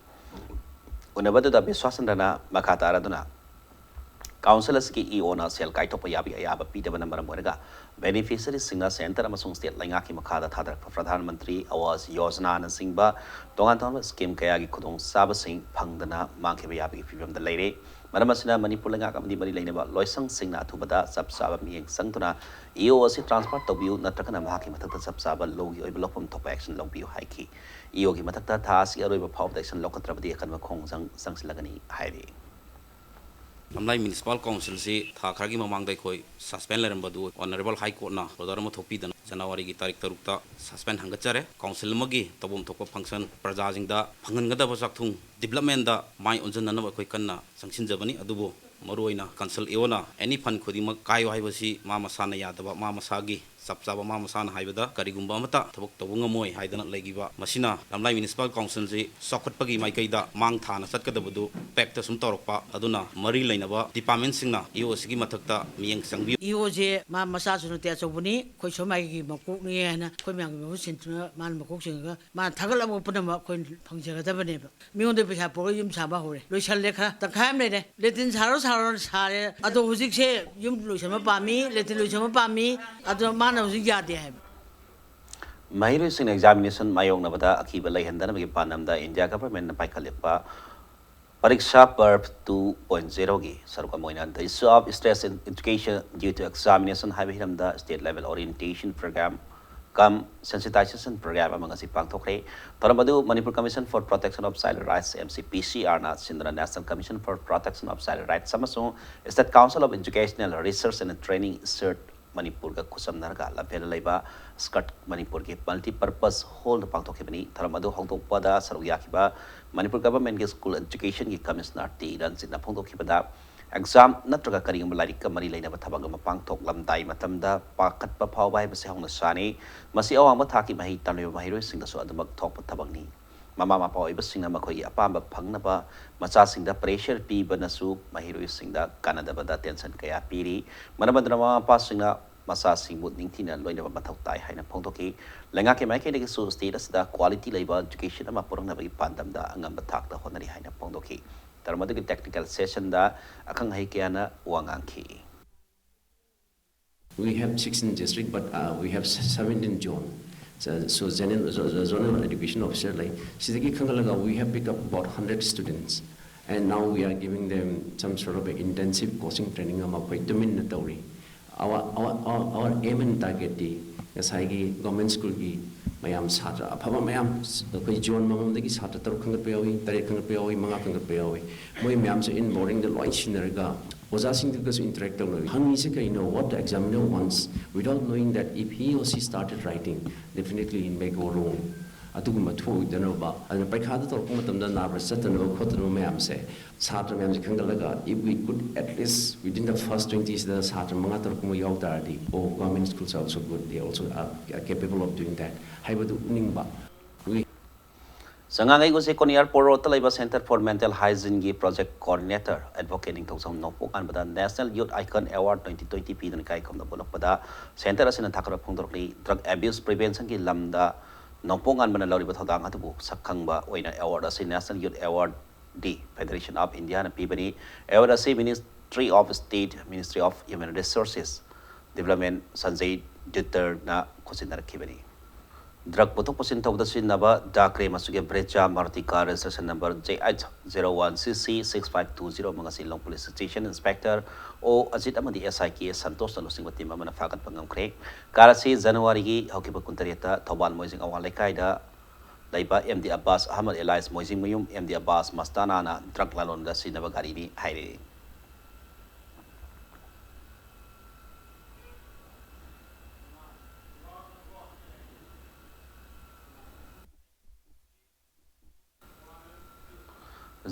ꯎꯅꯕꯗꯨꯗ ꯕꯤꯁ꯭ꯋꯥꯁꯆꯟꯗ꯭ꯔꯅ ꯃꯈꯥ ꯇꯥꯔꯗꯨꯅ Council ꯑꯁꯤꯒꯤ EOꯅ ꯁꯦꯜ ꯀꯥꯏꯊꯣꯛꯄ ꯌꯥꯕꯒꯤ ꯑꯌꯥꯕ ꯄꯤꯗꯕꯅ ꯃꯔꯝ ꯑꯣꯏꯔꯒ beneficiaryꯁꯤꯡꯅ Centre ꯑꯃꯁꯨꯡ State ꯂꯩꯉꯥꯛꯀꯤ ꯃꯈꯥꯗ ꯊꯥꯗꯔꯛꯄ ꯄ꯭ꯔꯙꯥꯟ ꯃꯟꯇ꯭ꯔꯤ ꯑꯋꯥꯁ ꯌꯣꯖꯅꯥꯅꯆꯤꯡꯕ ꯇꯣꯉꯥꯟ ꯇꯣꯉꯥꯟꯕ scheme ꯀꯌꯥꯒꯤ ꯈꯨꯗꯣꯡꯆꯥꯕꯁꯤꯡ ꯐꯪꯗꯅ ꯃꯥꯡꯈꯤꯕ ꯌꯥꯕꯒꯤ ꯐꯤꯕꯝꯗ ꯂꯩꯔꯦ꯫ ꯃꯔꯝ ꯑꯁꯤꯅ ꯃꯅꯤꯄꯨꯔ ꯂꯩꯉꯥꯛ ꯑꯃꯗꯤ ꯃꯔꯤ ꯂꯩꯅꯕ ꯂꯣꯏꯁꯪꯁꯤꯡꯅ ꯑꯊꯨꯕꯗ ꯆꯞ ꯆꯥꯕ ꯃꯤꯠꯌꯦꯡ ꯆꯪꯗꯨꯅ EO ꯑꯁꯤ transfer ꯇꯧꯕꯤꯌꯨ ꯅꯠꯇ꯭ꯔꯒꯅ ꯃꯍꯥꯛꯀꯤ ꯃꯊꯛꯇ ꯆꯞ ꯆꯥꯕ ꯂꯧꯒꯤ ꯑꯣꯏꯕ ꯂꯧꯐꯝ ꯊꯣꯛꯄ action ꯂꯧꯕꯤꯌꯨ ꯍꯥꯏꯈꯤ꯫ EOꯒꯤ ꯃꯊꯛꯇ ꯊꯥ ꯑꯁꯤꯒꯤ ꯑꯔꯣꯏꯕ ꯐꯥꯎꯕꯗ action ꯂꯧꯈꯠꯇ꯭ꯔꯕꯗꯤ ꯑꯀꯟꯕ ꯈꯣꯡꯖꯪ ꯆꯪꯁꯤꯜꯂꯒꯅꯤ ꯍꯥꯏꯔꯤ꯫ ꯂꯝꯂꯥꯏ Municipal Councilꯁꯤ ꯊꯥ ꯈꯔꯒꯤ ꯃꯃꯥꯡꯗ ꯑꯩꯈꯣꯏ suspend ꯂꯩꯔꯝꯕꯗꯨ Honourable High Courtꯅ order ꯑꯃ ꯊꯣꯛꯄꯤꯗꯅ ꯖꯅꯋꯥꯔꯤꯒꯤ ꯇꯥꯔꯤꯛ ꯇꯔꯨꯛꯇ suspend ꯍꯟꯒꯠꯆꯔꯦ꯫ Council ꯑꯃꯒꯤ ꯇꯧꯐꯝ ꯊꯣꯛꯄ function ꯄ꯭ꯔꯖꯥꯁꯤꯡꯗ ꯐꯪꯍꯟꯒꯗꯕ ꯆꯥꯛꯊꯨꯡ developmentꯗ ꯃꯥꯏ ꯑꯣꯟꯁꯤꯟꯅꯅꯕ ꯑꯩꯈꯣꯏ ꯀꯟꯅ ꯆꯪꯁꯤꯟꯖꯕꯅꯤ꯫ ꯑꯗꯨꯕꯨ ꯃꯔꯨꯑꯣꯏꯅ Council EOꯅ any fund ꯈꯨꯗꯤꯡꯃꯛ ꯀꯥꯏꯌꯨ ꯍꯥꯏꯕꯁꯤ ꯃꯥ ꯃꯁꯥꯅ ꯌꯥꯗꯕ, ꯃꯥ ꯃꯁꯥꯒꯤ ꯆꯞ ꯆꯥꯕ ꯃꯥ ꯃꯁꯥꯅ ꯍꯥꯏꯕꯗ ꯀꯔꯤꯒꯨꯝꯕ ꯑꯃꯠꯇ ꯊꯕꯛ ꯇꯧꯕ ꯉꯝꯃꯣꯏ ꯍꯥꯏꯗꯅ ꯂꯩꯈꯤꯕ, ꯃꯁꯤꯅ ꯂꯝꯂꯥꯏ Municipal Councilꯁꯤ ꯆꯥꯎꯈꯠꯄꯒꯤ ꯃꯥꯏꯀꯩꯗ ꯃꯥꯡ ꯊꯥꯅ ꯆꯠꯀꯗꯕꯗꯨ ꯄꯦꯛꯇ ꯁꯨꯝ ꯇꯧꯔꯛꯄ꯫ ꯑꯗꯨꯅ ꯃꯔꯤ ꯂꯩꯅꯕ departmentꯁꯤꯡꯅ EO ꯑꯁꯤꯒꯤ ꯃꯊꯛꯇ ꯃꯤꯠꯌꯦꯡ ꯆꯪꯕꯤꯌꯨ꯫ EOꯁꯦ ꯃꯥ ꯃꯆꯥꯁꯨ ꯅꯠꯇꯦ, ꯑꯆꯧꯕꯅꯤ, ꯑꯩꯈꯣꯏ ꯁꯣꯝ ꯃꯥꯏꯒꯤ ꯃꯀꯣꯛꯅꯤ ꯍꯥꯏꯅ ꯑꯩꯈꯣꯏ ꯃꯌꯥꯝꯒꯤ ꯃꯍꯨꯠ ꯁꯤꯟꯗꯨꯅ ꯃꯥꯅ ꯃꯀꯣꯛ ꯆꯤꯡꯉꯒ ꯃꯥꯅ ꯊꯥꯒꯠꯂꯛꯄ ꯄꯨꯝꯅꯃꯛ ꯑꯩꯈꯣꯏꯅ ꯐꯪꯖꯒꯗꯕꯅꯦꯕ꯫ ꯃꯤꯉꯣꯟꯗ ꯄꯩꯁꯥ ꯄꯨꯔꯒ ꯌꯨꯝ ꯁꯥꯕ ꯍꯧꯔꯦ, ꯂꯣꯏꯁꯜꯂꯦ, ꯈꯔ ꯇꯪꯈꯥꯏ ꯑꯃ ꯂꯩꯔꯦ꯫ Latrine ꯁꯥꯔꯣ ꯁꯥꯔꯣꯅ ꯁꯥꯔꯦ, ꯑꯗꯣ ꯍꯧꯖꯤꯛꯁꯦ ꯌꯨꯝ ꯂꯣꯏꯁꯟꯕ ꯄꯥꯝꯃꯤ, latrine ꯂꯣꯏꯁꯟꯕ ꯄꯥꯝꯃꯤ, ꯑꯗꯣ ꯃꯥꯅ ꯍꯧꯖꯤꯛ ꯌꯥꯗꯦ ꯍꯥꯏꯕ꯫ ꯃꯍꯩꯔꯣꯏꯁꯤꯡꯅ examination ꯃꯥꯌꯣꯛꯅꯕꯗ ꯑꯀꯤꯕ ꯂꯩꯍꯟꯗꯅꯕꯒꯤ ꯄꯥꯟꯗꯝꯗ India Governmentꯅ ꯄꯥꯏꯈꯠꯂꯛꯄ Pariksha Parv two point zeroꯒꯤ ꯁꯔꯨꯛ ꯑꯃ ꯑꯣꯏꯅ The Issue of Stress in Education Due to Examination ꯍꯥꯏꯕ ꯍꯤꯔꯝꯗ state level orientation program cum sensitization program ꯑꯃ ꯉꯁꯤ ꯄꯥꯡꯊꯣꯛꯈ꯭ꯔꯦ꯫ ꯊꯧꯔꯝ ꯑꯗꯨ Manipur Commission for Protection of Child Rights, M C P C R ꯅ ꯁꯤꯟꯗꯨꯅ National Commission for Protection of Child Rights ꯑꯃꯁꯨꯡ State Council of Educational Research and Training, SERT, ꯃꯅꯤꯄꯨꯔꯒ ꯈꯨꯠꯁꯝꯅꯔꯒ ꯂꯝꯐꯦꯜꯗ ꯂꯩꯕ Scott ꯃꯅꯤꯄꯨꯔꯒꯤ multipurpose hall ꯗ ꯄꯥꯡꯊꯣꯛꯈꯤꯕꯅꯤ꯫ ꯊꯧꯔꯝ ꯑꯗꯨ ꯍꯧꯗꯣꯛꯄꯗ ꯁꯔꯨꯛ ꯌꯥꯈꯤꯕ ꯃꯅꯤꯄꯨꯔ Government ꯀꯤ School Education ꯒꯤ Commissioner ꯇꯤ ꯔꯟꯖꯤꯠꯅ ꯐꯣꯡꯗꯣꯛꯈꯤꯕꯗ, exam ꯅꯠꯇ꯭ꯔꯒ ꯀꯔꯤꯒꯨꯝꯕ ꯂꯥꯏꯔꯤꯛꯀ ꯃꯔꯤ ꯂꯩꯅꯕ ꯊꯕꯛ ꯑꯃ ꯄꯥꯡꯊꯣꯛꯂꯝꯗꯥꯏ ꯃꯇꯝꯗ ꯄꯥꯈꯠꯄ ꯐꯥꯎꯕ ꯍꯥꯏꯕꯁꯤ ꯍꯧꯅꯁꯥꯅꯤ꯫ ꯃꯁꯤ ꯑꯋꯥꯡꯕ ꯊꯥꯛꯀꯤ ꯃꯍꯩ ꯇꯝꯂꯤꯕ ꯃꯍꯩꯔꯣꯏꯁꯤꯡꯗꯁꯨ ꯑꯗꯨꯃꯛ ꯊꯣꯛꯄ ꯊꯕꯛꯅꯤ꯫ ꯃꯃꯥ ꯃꯄꯥ ꯑꯣꯏꯕꯁꯤꯡꯅ ꯃꯈꯣꯏꯒꯤ ꯑꯄꯥꯝꯕ ꯐꯪꯅꯕ ꯃꯆꯥꯁꯤꯡꯗ pressure ꯄꯤꯕꯅꯁꯨ ꯃꯍꯩꯔꯣꯏꯁꯤꯡꯗ ꯀꯥꯟꯅꯗꯕꯗ tension ꯀꯌꯥ ꯄꯤꯔꯤ꯫ ꯃꯔꯝ ꯑꯗꯨꯅ ꯃꯃꯥ ꯃꯄꯥꯁꯤꯡꯅ ꯃꯆꯥꯁꯤꯡꯕꯨ ꯅꯤꯡꯊꯤꯅ ꯂꯣꯏꯅꯕ ꯃꯊꯧ ꯇꯥꯏ ꯍꯥꯏꯅ ꯐꯣꯡꯗꯣꯛꯈꯤ꯫ ꯂꯩꯉꯥꯛꯀꯤ ꯃꯥꯏꯀꯩꯗꯒꯤꯁꯨ state ꯑꯁꯤꯗ quality ꯂꯩꯕ education ꯑꯃ ꯄꯨꯔꯛꯅꯕꯒꯤ ꯄꯥꯟꯗꯝꯗ ꯑꯉꯝꯕ ꯊꯥꯛꯇ ꯍꯣꯠꯅꯔꯤ ꯍꯥꯏꯅ ꯐꯣꯡꯗꯣꯛꯈꯤ꯫ ꯊꯧꯔꯝ ꯑꯗꯨꯒꯤ technical session ꯗ ꯑꯈꯪ ꯑꯍꯩ ꯀꯌꯥꯅ ꯋꯥ ꯉꯥꯡꯈꯤ꯫ We have sixteen district, but uh, we have seventeen zone. So, so general, so, so zonal education officer like ꯁꯤꯗꯒꯤ ꯈꯟꯒꯠꯂꯒ we have picked up about hundred students, and now we are giving them some sort of an intensive coaching training ꯑꯃ ꯑꯩꯈꯣꯏ ꯇꯨꯃꯤꯟꯅ ꯇꯧꯔꯤ꯫ Our, our, our, our aim and target ꯗꯤ ꯉꯁꯥꯏꯒꯤ government school ꯒꯤ ꯃꯌꯥꯝ ꯁꯥꯇ꯭ꯔ ꯑꯐꯕ ꯃꯌꯥꯝ ꯑꯩꯈꯣꯏ zone ꯑꯃꯃꯝꯗꯒꯤ ꯁꯥꯇ꯭ꯔ ꯇꯔꯨꯛ ꯈꯟꯒꯠꯄ ꯌꯥꯎꯏ, ꯇꯔꯦꯠ ꯈꯟꯒꯠꯄ ꯌꯥꯎꯏ, ꯃꯉꯥ ꯈꯟꯒꯠꯄ ꯌꯥꯎꯏ꯫ ꯃꯣꯏ ꯃꯌꯥꯝꯁꯦ in boarding ꯗ ꯂꯣꯏ ꯁꯤꯟꯅꯔꯒ ꯑꯣꯖꯥꯁꯤꯡꯗꯨꯒꯁꯨ interact ꯇꯧꯅꯔꯤ꯫ ꯍꯪꯉꯤꯁꯦ ꯀꯩꯅꯣ? What the examiner wants, without knowing that if he or she started writing, definitely it may go wrong. ꯑꯗꯨꯒꯨꯝꯕ ꯊꯣꯛꯑꯣꯏꯗꯅꯕ, ꯑꯗꯨꯅ ꯄꯩꯈꯥꯗ ꯇꯧꯔꯛꯄ ꯃꯇꯝꯗ nervous ꯆꯠꯇꯅꯕ ꯈꯣꯠꯇꯅꯕ ꯃꯌꯥꯝꯁꯦ ꯁꯥꯇ꯭ꯔ ꯃꯌꯥꯝꯁꯦ ꯈꯟꯒꯠꯂꯒ, if we could at least within the first twenty ꯁꯤꯗ ꯁꯥꯇ꯭ꯔ ꯃꯉꯥ ꯇꯔꯨꯛ ꯀꯨꯝꯕ ꯌꯥꯎ ꯇꯥꯔꯗꯤ, oh, government schools are also good, they also are capable of doing that ꯍꯥꯏꯕꯗꯨ ꯎꯠꯅꯤꯡꯕ꯫ We ꯆꯉꯥꯡꯒꯩ ꯒꯣꯁꯦꯀꯣꯟ Airport Road ꯇ ꯂꯩꯕ Centre for Mental Hygiene ꯒꯤ project coordinator Advocate ꯅꯤꯡꯊꯧꯖꯝ ꯅꯣꯡꯄꯣꯛ ꯉꯥꯟꯕꯗ National Youth Icon Award twenty twenty ꯄꯤꯗꯨꯅ ꯏꯀꯥꯏ ꯈꯨꯝꯅꯕ ꯎꯠꯂꯛꯄꯗ centre ꯑꯁꯤꯅ ꯊꯥꯒꯠꯄ ꯐꯣꯡꯗꯣꯔꯛꯂꯤ꯫ Drug abuse prevention ꯒꯤ ꯂꯝꯗ ꯅꯣꯡꯄꯣꯛ ꯉꯥꯟꯕꯅ ꯂꯧꯔꯤꯕ ꯊꯧꯗꯥꯡ ꯑꯗꯨꯕꯨ ꯁꯛꯈꯪꯕ ꯑꯣꯏꯅ award ꯑꯁꯤ National Youth Award D Federation of India ꯅ ꯄꯤꯕꯅꯤ꯫ Award ꯑꯁꯤ Ministry of State, Ministry of Human Resources Development, Sanjay Duttar ꯅ ꯈꯨꯠꯁꯤꯟꯅꯔꯛꯈꯤꯕꯅꯤ꯫ ꯗ꯭ꯔꯒ ꯄꯨꯊꯣꯛ ꯄꯨꯁꯤꯟ ꯇꯧꯕꯗ ꯁꯤꯖꯤꯟꯅꯕ ꯗꯥꯀ꯭ꯔꯦ ꯃꯆꯨꯒꯤ Brezza Maruti car registration number J H zero one C C six five two zero ꯑꯃ ꯉꯁꯤ ꯂꯣꯡ ꯄꯨꯂꯤꯁ ꯁ꯭ꯇꯦꯁꯟ ꯏꯟꯁꯄꯦꯛꯇꯔ ꯑꯣ ꯑꯖꯤꯠ ꯑꯃꯗꯤ S I K ꯁꯟꯇꯣꯁꯅ ꯂꯨꯆꯤꯡꯕ ꯇꯤꯝ ꯑꯃꯅ ꯐꯥꯒꯠꯄ ꯉꯝꯈ꯭ꯔꯦ꯫ ꯀꯥꯔ ꯑꯁꯤ ꯖꯅꯋꯥꯔꯤꯒꯤ ꯍꯧꯈꯤꯕ ꯀꯨꯟꯇꯔꯦꯠꯇ ꯊꯧꯕꯥꯜ ꯃꯣꯏꯖꯤꯡ ꯑꯋꯥꯡ ꯂꯩꯀꯥꯏꯗ ꯂꯩꯕ M D Abbas Ahmed alias ꯃꯣꯏꯖꯤꯡ ꯃꯌꯨꯝ M D Abbas ꯃꯁꯇꯥꯅꯥꯅ ꯗ꯭ꯔꯒ ꯂꯂꯣꯟꯕꯗ ꯁꯤꯖꯤꯟꯅꯕ ꯒꯥꯔꯤꯅꯤ ꯍꯥꯏꯔꯤ꯫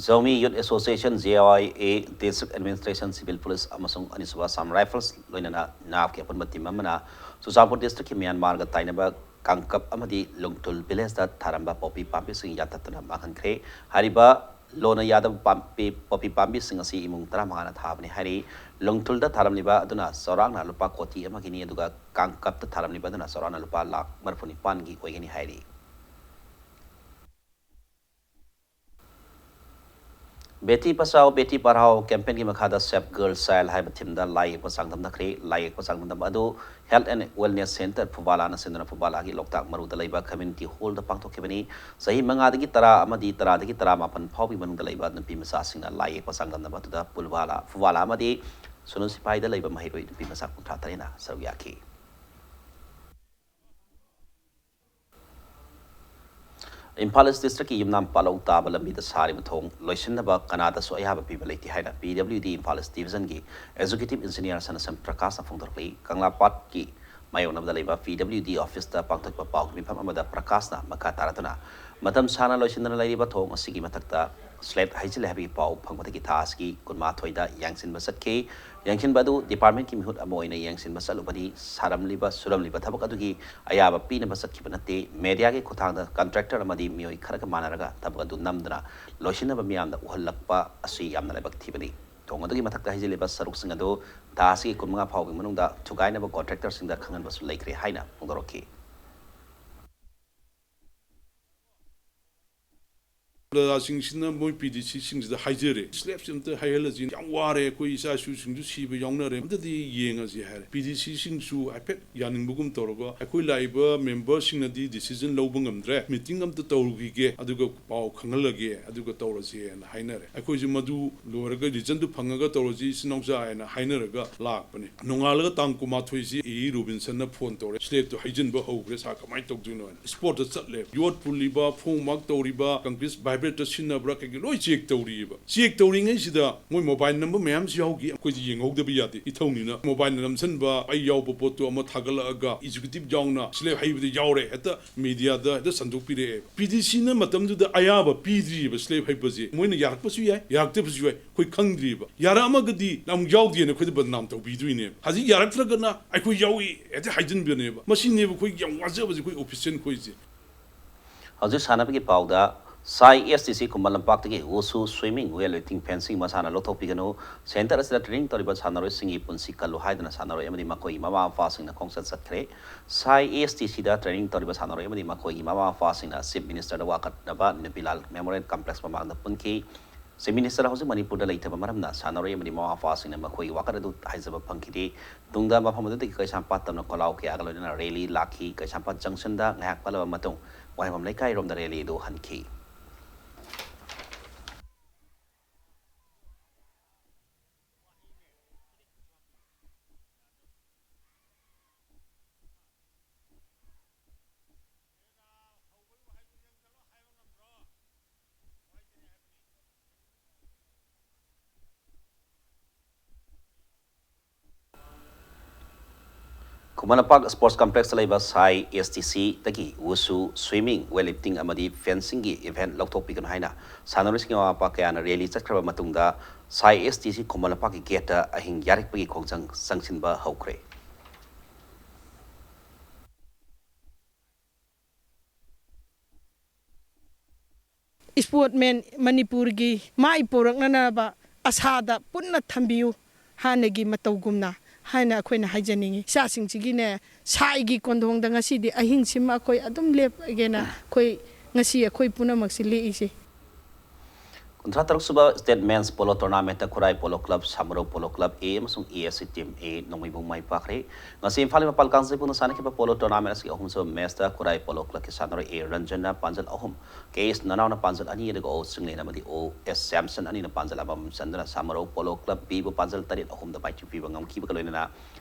ꯖꯧꯃꯤ ꯌꯨꯠ association, J Y A, district administration, civil police ꯑꯃꯁꯨꯡ ꯑꯅꯤꯁꯨꯕ ꯑꯁꯥꯝ ꯔꯥꯏꯐꯜꯁ ꯂꯣꯏꯅꯅ ꯅꯥꯞꯀꯤ ꯑꯄꯨꯟꯕ ꯇꯤꯝ ꯑꯃꯅ ꯆꯨꯔꯆꯥꯟꯄꯨꯔ ꯗꯤꯁꯇ꯭ꯔꯤꯛꯀꯤ ꯃ꯭ꯌꯥꯟꯃꯥꯔꯒ ꯇꯥꯏꯅꯕ ꯀꯥꯡꯀꯞ ꯑꯃꯗꯤ ꯂꯨꯡꯊꯨꯜ ꯚꯤꯂꯦꯖꯇ ꯊꯥꯔꯝꯕ ꯄꯣꯄꯤ ꯄꯥꯝꯕꯤꯁꯤꯡ ꯌꯥꯟꯊꯠꯇꯨꯅ ꯃꯥꯡꯍꯟꯈ꯭ꯔꯦ꯫ ꯍꯥꯏꯔꯤꯕ ꯂꯣꯅ ꯌꯥꯗꯕ ꯄꯥꯝꯕꯤ, ꯄꯣꯄꯤ ꯄꯥꯝꯕꯤꯁꯤꯡ ꯑꯁꯤ ꯏꯃꯨꯡ ꯇꯔꯥꯃꯉꯥꯅ ꯊꯥꯕꯅꯤ ꯍꯥꯏꯔꯤ꯫ ꯂꯨꯡꯊꯨꯜꯗ ꯊꯥꯔꯝꯂꯤꯕ ꯑꯗꯨꯅ ꯆꯥꯎꯔꯥꯛꯅ ꯂꯨꯄꯥ ꯀꯣꯇꯤ ꯑꯃꯒꯤꯅꯤ, ꯑꯗꯨꯒ ꯀꯥꯡꯀꯞꯇ ꯊꯥꯔꯝꯂꯤꯕ ꯑꯗꯨꯅ ꯆꯥꯎꯔꯥꯛꯅ ꯂꯨꯄꯥ ꯂꯥꯈ ꯃꯔꯤꯐꯨ ꯅꯤꯄꯥꯟꯒꯤ ꯑꯣꯏꯒꯅꯤ ꯍꯥꯏꯔꯤ꯫ ꯕꯦꯇꯤ ꯕꯆꯥꯎ ꯕꯦꯇꯤ ꯄꯔꯍꯥꯎ ꯀꯦꯝꯄꯦꯟꯒꯤ ꯃꯈꯥꯗ ꯁꯦꯚ ꯒꯔꯜ ꯆꯥꯏꯜ ꯍꯥꯏꯕ ꯊꯤꯝꯗ ꯂꯥꯏ ꯌꯦꯛꯄ ꯆꯥꯡꯗꯝꯅꯈ꯭ꯔꯦ꯫ ꯂꯥꯏ ꯌꯦꯛꯄ ꯆꯥꯡꯗꯝꯅꯕ ꯑꯗꯨ Health and Wellness Centre ꯐꯨꯕꯥꯂꯥꯅ ꯁꯤꯟꯗꯨꯅ ꯐꯨꯕꯥꯂꯥꯒꯤ ꯂꯣꯛꯇꯥꯛ ꯃꯔꯨꯗ ꯂꯩꯕ community hall ꯗ ꯄꯥꯡꯊꯣꯛꯈꯤꯕꯅꯤ꯫ ꯆꯍꯤ ꯃꯉꯥꯗꯒꯤ ꯇꯔꯥ ꯑꯃꯗꯤ ꯇꯔꯥꯗꯒꯤ ꯇꯔꯥꯃꯥꯄꯟ ꯐꯥꯎꯕꯒꯤ ꯃꯅꯨꯡꯗ ꯂꯩꯕ ꯅꯨꯄꯤ ꯃꯆꯥꯁꯤꯡꯅ ꯂꯥꯏ ꯌꯦꯛꯄ ꯆꯥꯡꯗꯝꯅꯕ ꯑꯗꯨꯗ ꯐꯨꯕꯥꯂꯥ, ꯐꯨꯕꯥꯂꯥ ꯑꯃꯗꯤ ꯁꯨꯅꯨ ꯁꯤꯐꯥꯏꯗ ꯂꯩꯕ ꯃꯍꯩꯔꯣꯏ ꯅꯨꯄꯤ ꯃꯆꯥ ꯀꯨꯟꯊ꯭ꯔꯥ ꯇꯔꯦꯠꯅ ꯁꯔꯨꯛ ꯌꯥꯈꯤ꯫ ꯏꯝꯐꯥꯜ ꯏꯁ ꯗꯤꯁꯇ꯭ꯔꯤꯛꯀꯤ ꯌꯨꯝꯅꯥꯝ ꯄꯥꯂꯧ ꯇꯥꯕ ꯂꯝꯕꯤꯗ ꯁꯥꯔꯤꯕ ꯊꯣꯡ ꯂꯣꯏꯁꯤꯟꯅꯕ ꯀꯅꯥꯗꯁꯨ ꯑꯌꯥꯕ ꯄꯤꯕ ꯂꯩꯇꯦ ꯍꯥꯏꯅ P W D ꯏꯝꯐꯥꯜ ꯏꯁ ꯗꯤꯕꯤꯖꯟꯒꯤ ꯑꯦꯛꯖꯤꯀ꯭ꯌꯨꯇꯤꯚ ꯏꯟꯖꯤꯅꯤꯌꯥꯔ ꯁꯅꯥꯁꯝ ꯄ꯭ꯔꯀꯥꯁꯅ ꯐꯣꯡꯗꯣꯔꯛꯂꯤ꯫ ꯀꯪꯂꯥꯄꯥꯠꯀꯤ ꯃꯥꯌꯣꯛꯅꯕꯗ ꯂꯩꯕ P W D ꯑꯣꯐꯤꯁꯇ ꯄꯥꯡꯊꯣꯛꯄ ꯄꯥꯎꯒꯤ ꯃꯤꯐꯝ ꯑꯃꯗ ꯄ꯭ꯔꯀꯥꯁꯅ ꯃꯈꯥ ꯇꯥꯔꯗꯨꯅ, ꯃꯇꯝ ꯁꯥꯡꯅ ꯂꯣꯏꯁꯤꯟꯗꯅ ꯂꯩꯔꯤꯕ ꯊꯣꯡ ꯑꯁꯤꯒꯤ ꯃꯊꯛꯇ ꯁ꯭ꯂꯦꯠ ꯍꯩꯖꯤꯜꯂꯦ ꯍꯥꯏꯕꯒꯤ ꯄꯥꯎ ꯐꯪꯕꯗꯒꯤ ꯊꯥ ꯑꯁꯤꯒꯤ ꯀꯨꯟꯃꯥꯊꯣꯏꯗ ꯌꯦꯡꯁꯤꯟꯕ ꯆꯠꯈꯤ꯫ ꯌꯦꯡꯁꯤꯟꯕ ꯑꯗꯨ ꯗꯤꯄꯥꯔꯠꯃꯦꯟꯠꯀꯤ ꯃꯤꯍꯨꯠ ꯑꯃ ꯑꯣꯏꯅ ꯌꯦꯡꯁꯤꯟꯕ ꯆꯠꯂꯨꯕꯅꯤ꯫ ꯁꯥꯔꯝꯂꯤꯕ, ꯁꯨꯔꯝꯂꯤꯕ ꯊꯕꯛ ꯑꯗꯨꯒꯤ ꯑꯌꯥꯕ ꯄꯤꯅꯕ ꯆꯠꯈꯤꯕ ꯅꯠꯇꯦ꯫ ꯃꯦꯗꯤꯌꯥꯒꯤ ꯈꯨꯠꯊꯥꯡꯗ ꯀꯟꯇ꯭ꯔꯦꯛꯇꯔ ꯑꯃꯗꯤ ꯃꯤꯑꯣꯏ ꯈꯔꯒ ꯃꯥꯟꯅꯔꯒ ꯊꯕꯛ ꯑꯗꯨ ꯅꯝꯗꯨꯅ ꯂꯣꯏꯁꯤꯟꯅꯕ ꯃꯤꯌꯥꯝꯗ ꯎꯍꯜꯂꯛꯄ ꯑꯁꯤ ꯌꯥꯝꯅ ꯂꯥꯏꯕꯛ ꯊꯤꯕꯅꯤ꯫ ꯊꯣꯡ ꯑꯗꯨꯒꯤ ꯃꯊꯛꯇ ꯍꯩꯖꯤꯜꯂꯤꯕ ꯁꯔꯨꯛꯁꯤꯡ ꯑꯗꯨ ꯊꯥ ꯑꯁꯤꯒꯤ ꯀꯨꯟꯃꯉꯥ ꯐꯥꯎꯒꯤ ꯃꯅꯨꯡꯗ ꯊꯨꯒꯥꯏꯅꯕ ꯀꯟꯇ꯭ꯔꯦꯛꯇꯔꯁꯤꯡꯗ ꯈꯪꯍꯟꯕꯁꯨ ꯂꯩꯈ꯭ꯔꯦ ꯍꯥꯏꯅ ꯐꯣꯡꯗꯣꯔꯛꯈꯤ꯫ ꯑꯣꯖꯥꯁꯤꯡꯁꯤꯅ ꯃꯣꯏ ꯄꯤ ꯗꯤ ꯁꯤꯁꯤꯡꯁꯤꯗ ꯍꯥꯏꯖꯔꯦ, "ꯁ꯭ꯂꯦꯕꯁꯤ ꯑꯝꯇ ꯍꯩꯍꯜꯂꯁꯤ, ꯌꯥꯝ ꯋꯥꯔꯦ, ꯑꯩꯈꯣꯏ ꯏꯆꯥ ꯏꯁꯨꯁꯤꯡꯁꯨ ꯁꯤꯕ ꯌꯥꯎꯅꯔꯦ, ꯑꯝꯇꯗꯤ ꯌꯦꯡꯉꯁꯤ" ꯍꯥꯏꯔꯦ꯫ ꯄꯤ ꯗꯤ ꯁꯤꯁꯤꯡꯁꯨ ꯍꯥꯏꯐꯦꯠ ꯌꯥꯅꯤꯡꯕꯒꯨꯝ ꯇꯧꯔꯒ, "ꯑꯩꯈꯣꯏ ꯂꯥꯛꯏꯕ ꯃꯦꯝꯕꯔꯁꯤꯡꯅꯗꯤ ꯗꯤꯁꯤꯖꯟ ꯂꯧꯕ ꯉꯝꯗ꯭ꯔꯦ, ꯃꯤꯇꯤꯡ ꯑꯝꯇ ꯇꯧꯔꯨꯈꯤꯒꯦ, ꯑꯗꯨꯒ ꯄꯥꯎ ꯈꯪꯍꯜꯂꯒꯦ, ꯑꯗꯨꯒ ꯇꯧꯔꯁꯦꯅ" ꯍꯥꯏꯅꯔꯦ꯫ ꯑꯩꯈꯣꯏꯁꯨ ꯃꯗꯨ ꯂꯣꯏꯔꯒ ꯔꯤꯖꯟꯗꯨ ꯐꯪꯉꯒ ꯇꯧꯔꯁꯤ ꯏꯆꯤꯟ ꯏꯅꯥꯎꯁꯥ ꯍꯥꯏꯅ ꯍꯥꯏꯅꯔꯒ ꯂꯥꯛꯄꯅꯦ꯫ ꯅꯣꯡꯉꯥꯜꯂꯒ ꯇꯥꯡ ꯀꯨꯟꯃꯥꯊꯣꯏꯁꯤ ꯏ ꯔꯣꯕꯤꯟꯁꯟꯅ ꯐꯣꯟ ꯇꯧꯔꯦ, "ꯁ꯭ꯂꯦꯕꯇꯨ ꯍꯩꯖꯤꯟꯕ ꯍꯧꯈ꯭ꯔꯦ ꯁꯥꯔ, ꯀꯃꯥꯏꯅ ꯇꯧꯗꯣꯏꯅꯣ?" ꯍꯥꯏꯅ ꯁ꯭ꯄꯣꯠꯇ ꯆꯠꯂꯦ꯫ ꯌꯣꯠ ꯄꯨꯜꯂꯤꯕ, ꯐꯣꯝ ꯋꯥꯛ ꯇꯧꯔꯤꯕ, ꯀꯪꯀ꯭ꯔꯤꯠ ꯚꯥꯏꯕ꯭ꯔꯦꯇꯔ ꯁꯤꯖꯤꯟꯅꯕ꯭ꯔꯥ ꯀꯩꯀꯩ ꯂꯣꯏ ꯆꯦꯛ ꯇꯧꯔꯤꯑꯕ꯫ ꯆꯦꯛ ꯇꯧꯔꯤꯉꯩꯁꯤꯗ ꯃꯣꯏ ꯃꯣꯕꯥꯏꯜ ꯅꯝꯕꯔ ꯃꯌꯥꯝꯁꯨ ꯌꯥꯎꯈꯤ꯫ ꯑꯩꯈꯣꯏꯗꯤ ꯌꯦꯡꯍꯧꯗꯕ ꯌꯥꯗꯦ, ꯏꯊꯧꯅꯤꯅ꯫ ꯃꯣꯕꯥꯏꯜ ꯅꯝꯁꯤꯟꯕ, ꯑꯩ ꯌꯥꯎꯕ ꯄꯣꯠꯇꯣ ꯑꯃ ꯊꯥꯒꯠꯂꯛꯑꯒ ꯑꯦꯛꯖꯤꯀ꯭ꯌꯨꯇꯤꯚ ꯌꯥꯎꯅ ꯁ꯭ꯂꯦꯕ ꯍꯩꯕꯗ ꯌꯥꯎꯔꯦ, ꯍꯦꯛꯇ ꯃꯦꯗꯤꯌꯥꯗ ꯍꯦꯛꯇ ꯁꯟꯗꯣꯛꯄꯤꯔꯛꯑꯦꯕ꯫ ꯄꯤ ꯗꯤ ꯁꯤꯅ ꯃꯇꯝꯗꯨꯗ ꯑꯌꯥꯕ ꯄꯤꯗ꯭ꯔꯤꯑꯕ ꯁ꯭ꯂꯦꯕ ꯍꯩꯕꯁꯦ꯫ ꯃꯣꯏꯅ ꯌꯥꯔꯛꯄꯁꯨ ꯌꯥꯏ, ꯌꯥꯔꯛꯇꯕꯁꯨ ꯌꯥꯏ, ꯑꯩꯈꯣꯏ ꯈꯪꯗ꯭ꯔꯤꯑꯕ꯫ ꯌꯥꯔꯛꯑꯝꯃꯒꯗꯤ ꯌꯥꯝ ꯌꯥꯎꯗꯦꯅ ꯑꯩꯈꯣꯏꯗ ꯕꯗꯅꯥꯝ ꯇꯧꯕꯤꯗꯣꯏꯅꯦꯕ꯫ ꯍꯧꯖꯤꯛ ꯌꯥꯔꯛꯇ꯭ꯔꯒꯅ ꯑꯩꯈꯣꯏ ꯌꯥꯎꯏ ꯍꯦꯛꯇ ꯍꯥꯏꯖꯤꯟꯕꯅꯦꯕ꯫ ꯃꯁꯤꯅꯦꯕ ꯑꯩꯈꯣꯏ ꯌꯥꯝ ꯋꯥꯖꯕꯁꯦ, ꯑꯩꯈꯣꯏ ꯑꯣꯐꯤꯁꯤꯌꯦꯜ ꯑꯩꯈꯣꯏꯁꯦ꯫ ꯍꯧꯖꯤꯛ ꯁꯥꯟꯅꯕꯒꯤ ꯄꯥꯎꯗ ꯁꯥꯏ ꯑꯦꯁ ꯇꯤ ꯁꯤ ꯈꯨꯃꯟ ꯂꯝꯄꯥꯛꯇꯒꯤ ꯋꯨꯁꯨ, ꯁ꯭ꯋꯤꯃꯤꯡ, ꯋꯦꯠ ꯂꯤꯐꯇꯤꯡ, ꯐꯦꯟꯁꯤꯡ ꯃꯁꯥꯟꯅ ꯂꯧꯊꯣꯛꯄꯤꯒꯅꯨ, ꯁꯦꯟꯇꯔ ꯑꯁꯤꯗ ꯇ꯭ꯔꯦꯅꯤꯡ ꯇꯧꯔꯤꯕ ꯁꯥꯟꯅꯔꯣꯏꯁꯤꯡꯒꯤ ꯄꯨꯟꯁꯤ ꯀꯜꯂꯨ ꯍꯥꯏꯗꯨꯅ ꯁꯥꯟꯅꯔꯣꯏ ꯑꯃꯗꯤ ꯃꯈꯣꯏꯒꯤ ꯃꯃꯥ ꯃꯄꯥꯁꯤꯡꯅ ꯈꯣꯡꯆꯠ ꯆꯠꯈ꯭ꯔꯦ꯫ ꯁꯥꯏ ꯑꯦꯁ ꯇꯤ ꯁꯤꯗ ꯇ꯭ꯔꯦꯅꯤꯡ ꯇꯧꯔꯤꯕ ꯁꯥꯟꯅꯔꯣꯏ ꯑꯃꯗꯤ ꯃꯈꯣꯏꯒꯤ ꯃꯃꯥ ꯃꯄꯥꯁꯤꯡꯅ ꯆꯤꯐ ꯃꯤꯅꯤꯁꯇꯔꯗ ꯋꯥꯀꯠꯅꯕ ꯅꯨꯄꯤꯂꯥꯜ ꯃꯦꯃꯣꯔꯤꯌꯦꯜ ꯀꯝꯄ꯭ꯂꯦꯛꯁ ꯃꯃꯥꯡꯗ ꯄꯨꯟꯈꯤ꯫ ꯆꯤꯐ ꯃꯤꯅꯤꯁꯇꯔ ꯍꯧꯖꯤꯛ ꯃꯅꯤꯄꯨꯔꯗ ꯂꯩꯇꯕ ꯃꯔꯝꯅ ꯁꯥꯟꯅꯔꯣꯏ ꯑꯃꯗꯤ ꯃꯃꯥ ꯃꯄꯥꯁꯤꯡꯅ ꯃꯈꯣꯏꯒꯤ ꯋꯥꯀꯠ ꯑꯗꯨ ꯍꯥꯏꯖꯕ ꯐꯪꯈꯤꯗꯦ꯫ ꯇꯨꯡꯗ ꯃꯐꯝ ꯑꯗꯨꯗꯒꯤ ꯀꯩꯁꯥꯝꯄꯥꯠ ꯇꯝꯅ ꯈꯣꯜꯂꯥꯎ ꯀꯌꯥꯒ ꯂꯣꯏꯅꯅ ꯔꯦꯂꯤ ꯂꯥꯛꯈꯤ꯫ ꯀꯩꯁꯥꯝꯄꯥꯠ ꯖꯪꯁꯟꯗ ꯉꯥꯏꯍꯥꯛ ꯄꯜꯂꯕ ꯃꯇꯨꯡ ꯋꯥꯍꯦꯡꯕꯝ ꯂꯩꯀꯥꯏꯔꯣꯝꯗ ꯔꯦꯂꯤ ꯑꯗꯨ ꯍꯟꯈꯤ꯫ ꯈꯨꯃꯟ ꯂꯝꯄꯥꯛ ꯁ꯭ꯄꯣꯔꯠꯁ ꯀꯝꯄ꯭ꯂꯦꯛꯁꯇ ꯂꯩꯕ ꯁꯥꯏ ꯑꯦꯁ ꯇꯤ ꯁꯤꯗꯒꯤ ꯋꯨꯁꯨ, ꯁ꯭ꯋꯤꯃꯤꯡ, ꯋꯦꯠ ꯂꯤꯐꯇꯤꯡ ꯑꯃꯗꯤ ꯐꯦꯟꯁꯤꯡꯒꯤ ꯏꯚꯦꯟꯠ ꯂꯧꯊꯣꯛꯄꯤꯒꯅꯨ ꯍꯥꯏꯅ ꯁꯥꯟꯅꯔꯣꯏꯁꯤꯡꯒꯤ ꯃꯃꯥ ꯃꯄꯥ ꯀꯌꯥꯅ ꯔꯦꯂꯤ ꯆꯠꯈ꯭ꯔꯕ ꯃꯇꯨꯡꯗ ꯁꯥꯏ ꯑꯦꯁ ꯇꯤ ꯁꯤ ꯈꯨꯃꯟ ꯂꯝꯄꯥꯛꯀꯤ ꯒꯦꯠꯇ ꯑꯍꯤꯡ ꯌꯥꯔꯦꯛꯄꯒꯤ ꯈꯣꯡꯖꯪ ꯆꯪꯁꯤꯟꯕ ꯍꯧꯈ꯭ꯔꯦ꯫ ꯏꯁꯄꯣꯔꯠꯃꯦꯟ ꯃꯅꯤꯄꯨꯔꯒꯤ ꯃꯥꯏ ꯄꯨꯔꯛꯅꯅꯕ ꯑꯁꯥꯗ ꯄꯨꯟꯅ ꯊꯝꯕꯤꯌꯨ ꯍꯥꯟꯅꯒꯤ ꯃꯇꯧꯒꯨꯝꯅ ꯍꯥꯏꯅ ꯑꯩꯈꯣꯏꯅ ꯍꯥꯏꯖꯅꯤꯡꯉꯤ꯫ ꯏꯆꯥꯁꯤꯡꯁꯤꯒꯤꯅꯦ, ꯁꯥꯏꯒꯤ ꯀꯣꯟꯊꯣꯡꯗ ꯉꯁꯤꯗꯤ ꯑꯍꯤꯡꯁꯤꯃ ꯑꯩꯈꯣꯏ ꯑꯗꯨꯝ ꯂꯦꯞꯄꯒꯦꯅ ꯑꯩꯈꯣꯏ ꯉꯁꯤ ꯑꯩꯈꯣꯏ ꯄꯨꯝꯅꯃꯛꯁꯤ ꯂꯦꯛꯏꯁꯦ꯫ ꯀꯨꯟꯊ꯭ꯔꯥ ꯇꯔꯨꯛ ꯁꯨꯕ State Men's Polo Tournamentꯇ Khurai Polo Club, ꯁꯥꯃꯔꯧ Polo Club A ꯑꯃꯁꯨꯡ A S C Team A ꯅꯣꯡꯃꯩꯕꯨꯡ ꯃꯥꯏ ꯄꯥꯛꯈ꯭ꯔꯦ꯫ ꯉꯁꯤ ꯏꯝꯐꯥꯜꯒꯤ ꯃꯄꯥꯜ ꯀꯥꯡꯖꯩꯕꯨꯡꯗ ꯁꯥꯟꯅꯈꯤꯕ Polo Tournament ꯑꯁꯤꯒꯤ ꯑꯍꯨꯝꯁꯨꯕ matchꯇ ꯈꯨꯔꯥꯏ Polo Clubꯀꯤ ꯁꯥꯟꯅꯔꯣꯏ A ꯔꯟꯖꯟꯅ ꯄꯥꯟꯖꯜ ꯑꯍꯨꯝ, K S ꯅꯅꯥꯎꯅ ꯄꯥꯟꯖꯜ ꯑꯅꯤ, ꯑꯗꯨꯒ O ꯆꯤꯡꯂꯦꯟ ꯑꯃꯗꯤ O S ꯁꯦꯝꯁꯟ ꯑꯅꯤꯅ ꯄꯥꯟꯖꯜ ꯑꯃꯃꯝ ꯆꯟꯗꯨꯅ ꯁꯥꯃꯔꯧ Polo Club Bꯕꯨ ꯄꯥꯟꯖꯜ ꯇꯔꯦꯠ ꯑꯍꯨꯝꯗ ꯃꯥꯏꯊꯤꯕ ꯄꯤꯕ ꯉꯝꯈꯤꯕꯒ ꯂꯣꯏꯅꯅ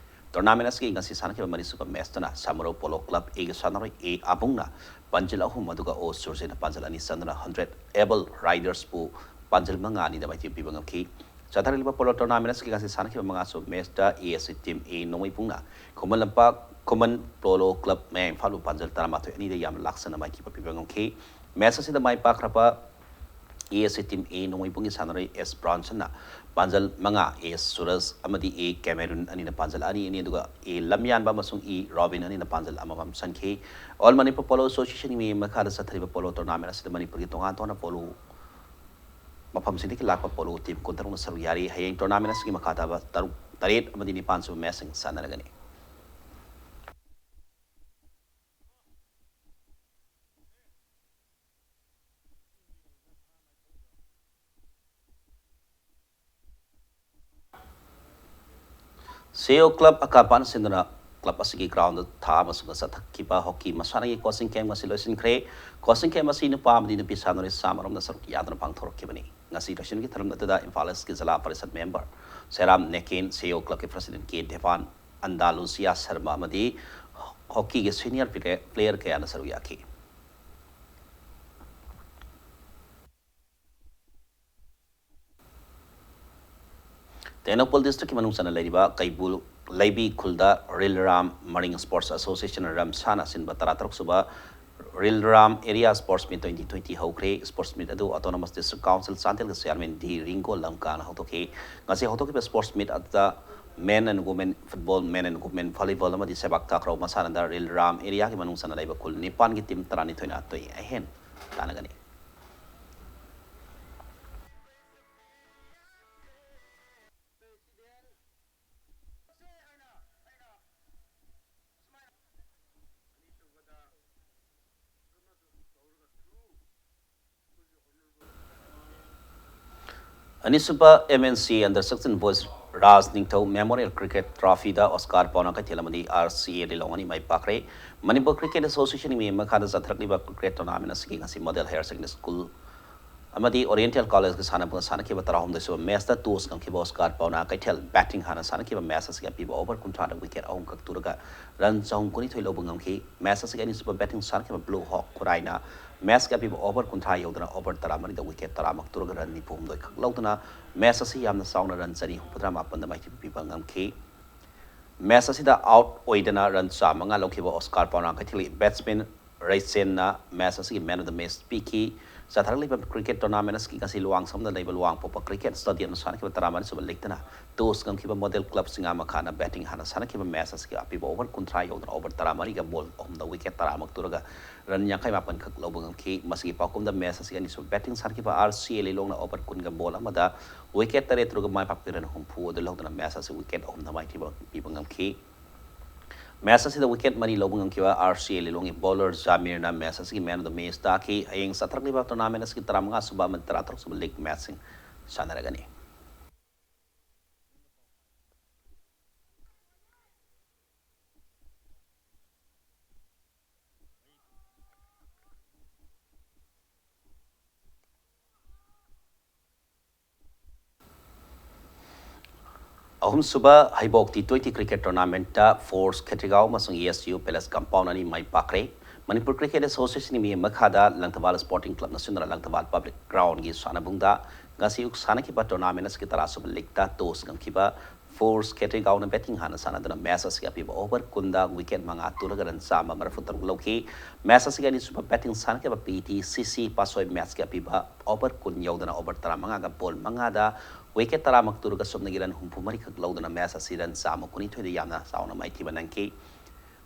tournament ꯑꯁꯤꯒꯤ ꯉꯁꯤ ꯁꯥꯟꯅꯈꯤꯕ ꯃꯔꯤꯁꯨꯕ matchꯇꯅ ꯁꯥꯃꯔꯧ Polo Club Aꯒꯤ ꯁꯥꯟꯅꯔꯣꯏ A ꯑꯕꯨꯡꯅ ꯄꯥꯟꯖꯜ ꯑꯍꯨꯝ, ꯑꯗꯨꯒ O ꯁꯨꯔꯖꯤꯠꯅ ꯄꯥꯟꯖꯜ ꯑꯅꯤ ꯆꯟꯗꯨꯅ hundred Able Ridersꯄꯨ ꯄꯥꯟꯖꯜ ꯃꯉꯥ ꯑꯅꯤꯗ ꯃꯥꯏꯊꯤꯕ ꯄꯤꯕ ꯉꯝꯈꯤ꯫ ꯆꯠꯊꯔꯤꯕ Polo Tournament ꯑꯁꯤꯒꯤ ꯉꯁꯤ ꯁꯥꯟꯅꯈꯤꯕ ꯃꯉꯥꯁꯨꯕ matchꯇ A S C Team A ꯅꯣꯡꯃꯩꯕꯨꯡꯅ Khuman Lampak, Khuman Polo Club ꯃꯌꯥꯏ ꯏꯝꯐꯥꯜꯕꯨ ꯄꯥꯟꯖꯜ ꯇꯔꯥꯃꯥꯊꯣꯏ ꯑꯅꯤꯗ ꯌꯥꯝꯅ ꯂꯥꯛꯆꯅ ꯃꯥꯏꯊꯤꯕ ꯄꯤꯕ ꯉꯝꯈꯤ꯫ Match ꯑꯁꯤꯗ ꯃꯥꯏ ꯄꯥꯛꯈ꯭ꯔꯕ A S C Team A ꯅꯣꯡꯃꯩꯕꯨꯡꯒꯤ ꯁꯥꯟꯅꯔꯣꯏ S ꯕ꯭ꯔꯥꯟꯁꯟꯅ ꯄꯥꯟꯖꯜ ꯃꯉꯥ, A ꯁꯨꯔꯖ ꯑꯃꯗꯤ A ꯀꯦꯃꯦꯔꯨꯟ ꯑꯅꯤꯅ ꯄꯥꯟꯖꯜ ꯑꯅꯤ ꯑꯅꯤ, ꯑꯗꯨꯒ A ꯂꯝꯌꯥꯟꯕ ꯑꯃꯁꯨꯡ E ꯔꯣꯕꯤꯟ ꯑꯅꯤꯅ ꯄꯥꯟꯖꯜ ꯑꯃꯃꯝ ꯆꯟꯈꯤ꯫ All Manipur Polo Associationꯒꯤ ꯃꯤꯠꯌꯦꯡ ꯃꯈꯥꯗ ꯆꯠꯊꯔꯤꯕ Polo Tournament ꯑꯁꯤꯗ ꯃꯅꯤꯄꯨꯔꯒꯤ ꯇꯣꯉꯥꯟ ꯇꯣꯉꯥꯟꯕ polo ꯃꯐꯝꯁꯤꯡꯗꯒꯤ ꯂꯥꯛꯄ polo team ꯀꯨꯟꯇꯔꯨꯛꯅ ꯁꯔꯨꯛ ꯌꯥꯔꯤ꯫ ꯍꯌꯦꯡ tournament ꯑꯁꯤꯒꯤ ꯃꯈꯥ ꯇꯥꯕ ꯇꯔꯨꯛ, ꯇꯔꯦꯠ ꯑꯃꯗꯤ ꯅꯤꯄꯥꯟ ꯁꯨꯕ matchꯁꯤꯡ ꯁꯥꯟꯅꯔꯒꯅꯤ꯫ ꯁꯦꯌꯣ Club ꯑꯀꯥꯄꯥꯟ ꯁꯤꯟꯗꯨꯅ club ꯑꯁꯤꯒꯤ groundꯗ ꯊꯥ ꯑꯃ ꯁꯨꯅ ꯆꯠꯊꯈꯤꯕ hockey ꯃꯁꯥꯟꯅꯒꯤ coaching camp ꯉꯁꯤ ꯂꯣꯏꯁꯤꯟꯈ꯭ꯔꯦ꯫ Coaching camp ꯑꯁꯤ ꯅꯨꯄꯥ ꯑꯃꯗꯤ ꯅꯨꯄꯤ ꯁꯥꯟꯅꯔꯣꯏ ꯆꯥꯝꯃꯔꯣꯝꯅ ꯁꯔꯨꯛ ꯌꯥꯗꯨꯅ ꯄꯥꯡꯊꯣꯔꯛꯈꯤꯕꯅꯤ꯫ ꯉꯁꯤ ꯂꯣꯏꯁꯤꯟꯈꯤꯕ ꯊꯧꯔꯝ ꯑꯗꯨꯗ ꯏꯝꯐꯥꯜ Eastꯀꯤ ꯖꯤꯂꯥ ꯄꯔꯤꯁꯠ member ꯁꯦꯔꯥꯝ ꯅꯦꯀꯦꯟ, ꯁꯦꯌꯣ Clubꯀꯤ president ꯀꯦ ꯗꯦꯕꯥꯟ, ꯑꯟꯗꯥꯂꯨꯁꯤꯌꯥ ꯁꯔꯃ ꯑꯃꯗꯤ hockeyꯒꯤ senior player, player ꯀꯌꯥꯅ ꯁꯔꯨꯛ ꯌꯥꯈꯤ꯫ ꯇꯦꯡꯅꯧꯄꯜ districtꯀꯤ ꯃꯅꯨꯡ ꯆꯟꯅ ꯂꯩꯔꯤꯕ ꯀꯩꯕꯨꯜ ꯂꯩꯕꯤ ꯈꯨꯜꯗ ꯔꯤꯜ ꯔꯥꯝ ꯃꯔꯤꯡ Sports Association, ꯔꯝꯁꯥꯅ ꯁꯤꯟꯕ ꯇꯔꯥꯇꯔꯨꯛ ꯁꯨꯕ real Ram Area Sports Meet twenty twenty ꯍꯧꯈ꯭ꯔꯦ꯫ Sports meet ꯑꯗꯨ Autonomous District Council ꯆꯥꯟꯗꯦꯜꯒꯤ chairman ꯗꯤ ꯔꯤꯡꯒꯣ ꯂꯝꯀꯥꯅ ꯍꯧꯗꯣꯛꯈꯤ꯫ ꯉꯁꯤ ꯍꯧꯗꯣꯛꯈꯤꯕ sports meet ꯑꯗꯨꯗ men and women football, men and women volleyball ꯑꯃꯗꯤ ꯁꯦꯕꯥꯛ ꯇꯥꯈ꯭ꯔꯧ ꯃꯁꯥꯟꯅꯗ ꯔꯤꯜ ꯔꯥꯝ areaꯒꯤ ꯃꯅꯨꯡ ꯆꯟꯅ ꯂꯩꯕ ꯈꯨꯜ ꯅꯤꯄꯥꯟꯒꯤ team ꯇꯔꯥꯅꯤꯊꯣꯏꯅ ꯑꯇꯩ ꯑꯍꯦꯟ ꯇꯥꯟꯅꯒꯅꯤ꯫ ꯑꯅꯤꯁꯨꯕ M N C Under Sixteen Boys ꯔꯥꯖ ꯅꯤꯡꯊꯧ Memorial Cricket Trophyꯗ Oscar Pauna Keithel ꯑꯃꯗꯤ R C A Lilong ꯑꯅꯤ ꯃꯥꯏ ꯄꯥꯛꯈ꯭ꯔꯦ꯫ ꯃꯅꯤꯄꯨꯔ Cricket Associationꯒꯤ ꯃꯈꯥꯗ ꯆꯠꯊꯔꯛꯂꯤꯕ cricket tournament ꯑꯁꯤꯒꯤ ꯉꯁꯤ Model Higher Secondary School ꯑꯃꯗꯤ Oriental Collegeꯀ ꯁꯥꯟꯅꯕ ꯁꯥꯟꯅꯈꯤꯕ ꯇꯔꯥꯍꯨꯝꯗꯣꯏꯁꯨꯕ matchꯇ toss ꯉꯝꯈꯤꯕ Oscar Pauna Keithel batting ꯍꯥꯟꯅ ꯁꯥꯟꯅꯈꯤꯕ match ꯑꯁꯤꯒꯤ ꯑꯄꯤꯕ over ꯀꯨꯟꯊ꯭ꯔꯥꯗ wicket ꯑꯍꯨꯝꯈꯛ ꯇꯨꯔꯒ run ꯆꯍꯨꯝ ꯀꯨꯟꯅꯤꯊꯣꯏ ꯂꯧꯕ ꯉꯝꯈꯤ꯫ Match ꯑꯁꯤꯒꯤ ꯑꯅꯤꯁꯨꯕ batting ꯁꯥꯟꯅꯈꯤꯕ Blue Hawk ꯈꯨꯔꯥꯏꯅ matchꯀꯤ ꯑꯄꯤꯕ over ꯀꯨꯟꯊ꯭ꯔꯥ ꯌꯧꯗꯅ over ꯇꯔꯥꯃꯔꯤꯗ wicket ꯇꯔꯥꯃꯛ ꯇꯨꯔꯒ run ꯅꯤꯐꯨ ꯍꯨꯝꯗꯣꯏ ꯈꯛ ꯂꯧꯗꯨꯅ match ꯑꯁꯤ ꯌꯥꯝꯅ ꯆꯥꯎꯅ run ꯆꯅꯤ ꯍꯨꯝꯐꯨꯇꯔꯥ ꯃꯥꯄꯟꯗ ꯃꯥꯏꯊꯤꯕ ꯄꯤꯕ ꯉꯝꯈꯤ꯫ Match ꯑꯁꯤꯗ out ꯑꯣꯏꯗꯅ run ꯆꯥꯝꯃꯉꯥ ꯂꯧꯈꯤꯕ Oscar Pauna Keithelꯒꯤ batsman ꯔꯩꯆꯦꯟꯅ match ꯑꯁꯤꯒꯤ man of the match ꯄꯤꯈꯤ꯫ ꯆꯠꯊꯔꯛꯂꯤꯕ cricket tournament ꯑꯁꯤꯒꯤ ꯉꯁꯤ ꯂꯨꯋꯥꯡꯁꯝꯗ ꯂꯩꯕ ꯂꯨꯋꯥꯡꯄꯣꯛꯄ cricket stadiumꯗ ꯁꯥꯟꯅꯈꯤꯕ ꯇꯔꯥꯃꯔꯤꯁꯨꯕ leagueꯇꯅ toss ꯉꯝꯈꯤꯕ Model Club ꯆꯤꯡꯉꯥꯃꯈꯥꯅ batting ꯍꯥꯟꯅ ꯁꯥꯟꯅꯈꯤꯕ match ꯑꯁꯤꯒꯤ ꯑꯄꯤꯕ over ꯀꯨꯟꯊ꯭ꯔꯥ ꯌꯧꯗꯅ over ꯇꯔꯥꯃꯔꯤꯒ ball ꯑꯍꯨꯝꯗ wicket ꯇꯔꯥꯃꯛ ꯇꯨꯔꯒ run ꯌꯥꯡꯈꯩ ꯃꯥꯄꯟ ꯈꯛ ꯂꯧꯕ ꯉꯝꯈꯤ꯫ ꯃꯁꯤꯒꯤ ꯄꯥꯎꯈꯨꯝꯗ match ꯑꯁꯤꯒꯤ ꯑꯅꯤꯁꯨꯕ batting ꯁꯥꯟꯅꯈꯤꯕ R C A Lilongꯅ over ꯀꯨꯟꯒ ball ꯑꯃꯗ wicket ꯇꯔꯦꯠ ꯇꯨꯔꯒ ꯃꯥꯏ ꯄꯥꯛꯄ run ꯍꯨꯝꯐꯨ ꯑꯗꯨ ꯂꯧꯗꯨꯅ match ꯑꯁꯤ wicket ꯑꯍꯨꯝꯗ ꯃꯥꯏꯊꯤꯕ ꯄꯤꯕ ꯉꯝꯈꯤ꯫ Match ꯑꯁꯤꯗ wicket ꯃꯔꯤ ꯂꯧꯕ ꯉꯝꯈꯤꯕ R C A Lilongꯒꯤ bowler ꯖꯥꯃꯤꯔꯅ match ꯑꯁꯤꯒꯤ man of the match ꯇꯥꯈꯤ꯫ ꯍꯌꯦꯡ ꯆꯠꯊꯔꯛꯂꯤꯕ tournament ꯑꯁꯤꯒꯤ ꯇꯔꯥꯃꯉꯥꯁꯨꯕ ꯑꯃꯗꯤ ꯇꯔꯥꯇꯔꯨꯛꯁꯨꯕ league matchꯁꯤꯡ ꯁꯥꯟꯅꯔꯒꯅꯤ꯫ ꯑꯍꯨꯝꯁꯨꯕ ꯍꯩꯕꯣꯛ T twenty cricket tournamentꯇ Force ꯈꯦꯇ꯭ꯔꯤꯒꯥꯎ ꯑꯃꯁꯨꯡ S U Palace Compound ꯑꯅꯤ ꯃꯥꯏ ꯄꯥꯛꯈ꯭ꯔꯦ꯫ ꯃꯅꯤꯄꯨꯔ Cricket Associationꯒꯤ ꯃꯈꯥꯗ ꯂꯪꯊꯕꯥꯜ Sporting Clubꯅ ꯁꯤꯟꯗꯨꯅ ꯂꯪꯊꯕꯥꯜ Public Groundꯒꯤ ꯁꯥꯟꯅꯕꯨꯡꯗ ꯉꯁꯤ ꯑꯌꯨꯛ ꯁꯥꯟꯅꯈꯤꯕ tournament ꯑꯁꯤꯒꯤ ꯇꯔꯥꯁꯨꯕ leagueꯇ toss ꯉꯝꯈꯤꯕ Force ꯈꯦꯇ꯭ꯔꯤꯒꯥꯎꯅ batting ꯍꯥꯟꯅ ꯁꯥꯟꯅꯗꯨꯅ match ꯑꯁꯤꯒꯤ ꯑꯄꯤꯕ over ꯀꯨꯟꯗ wicket ꯃꯉꯥ ꯇꯨꯔꯒ run ꯆꯥꯝꯃ ꯃꯔꯤꯐꯨ ꯇꯔꯨꯛ ꯂꯧꯈꯤ꯫ Match ꯑꯁꯤꯒꯤ ꯑꯅꯤꯁꯨꯕ batting ꯁꯥꯟꯅꯈꯤꯕ P T C C ꯄꯥꯠꯁꯣꯏ matchꯀꯤ ꯑꯄꯤꯕ over ꯀꯨꯟ ꯌꯧꯗꯅ over ꯇꯔꯥꯃꯉꯥꯒ ball ꯃꯉꯥꯗ wicket ꯇꯔꯥꯃꯛ ꯇꯨꯔꯒ ꯁꯨꯞꯅꯒꯤ run ꯍꯨꯝꯐꯨ ꯃꯔꯤꯈꯛ ꯂꯧꯗꯨꯅ match ꯑꯁꯤ run ꯆꯥꯝꯃ ꯀꯨꯟꯅꯤꯊꯣꯏꯗ ꯌꯥꯝꯅ ꯆꯥꯎꯅ ꯃꯥꯏꯊꯤꯕ ꯅꯪꯈꯤ꯫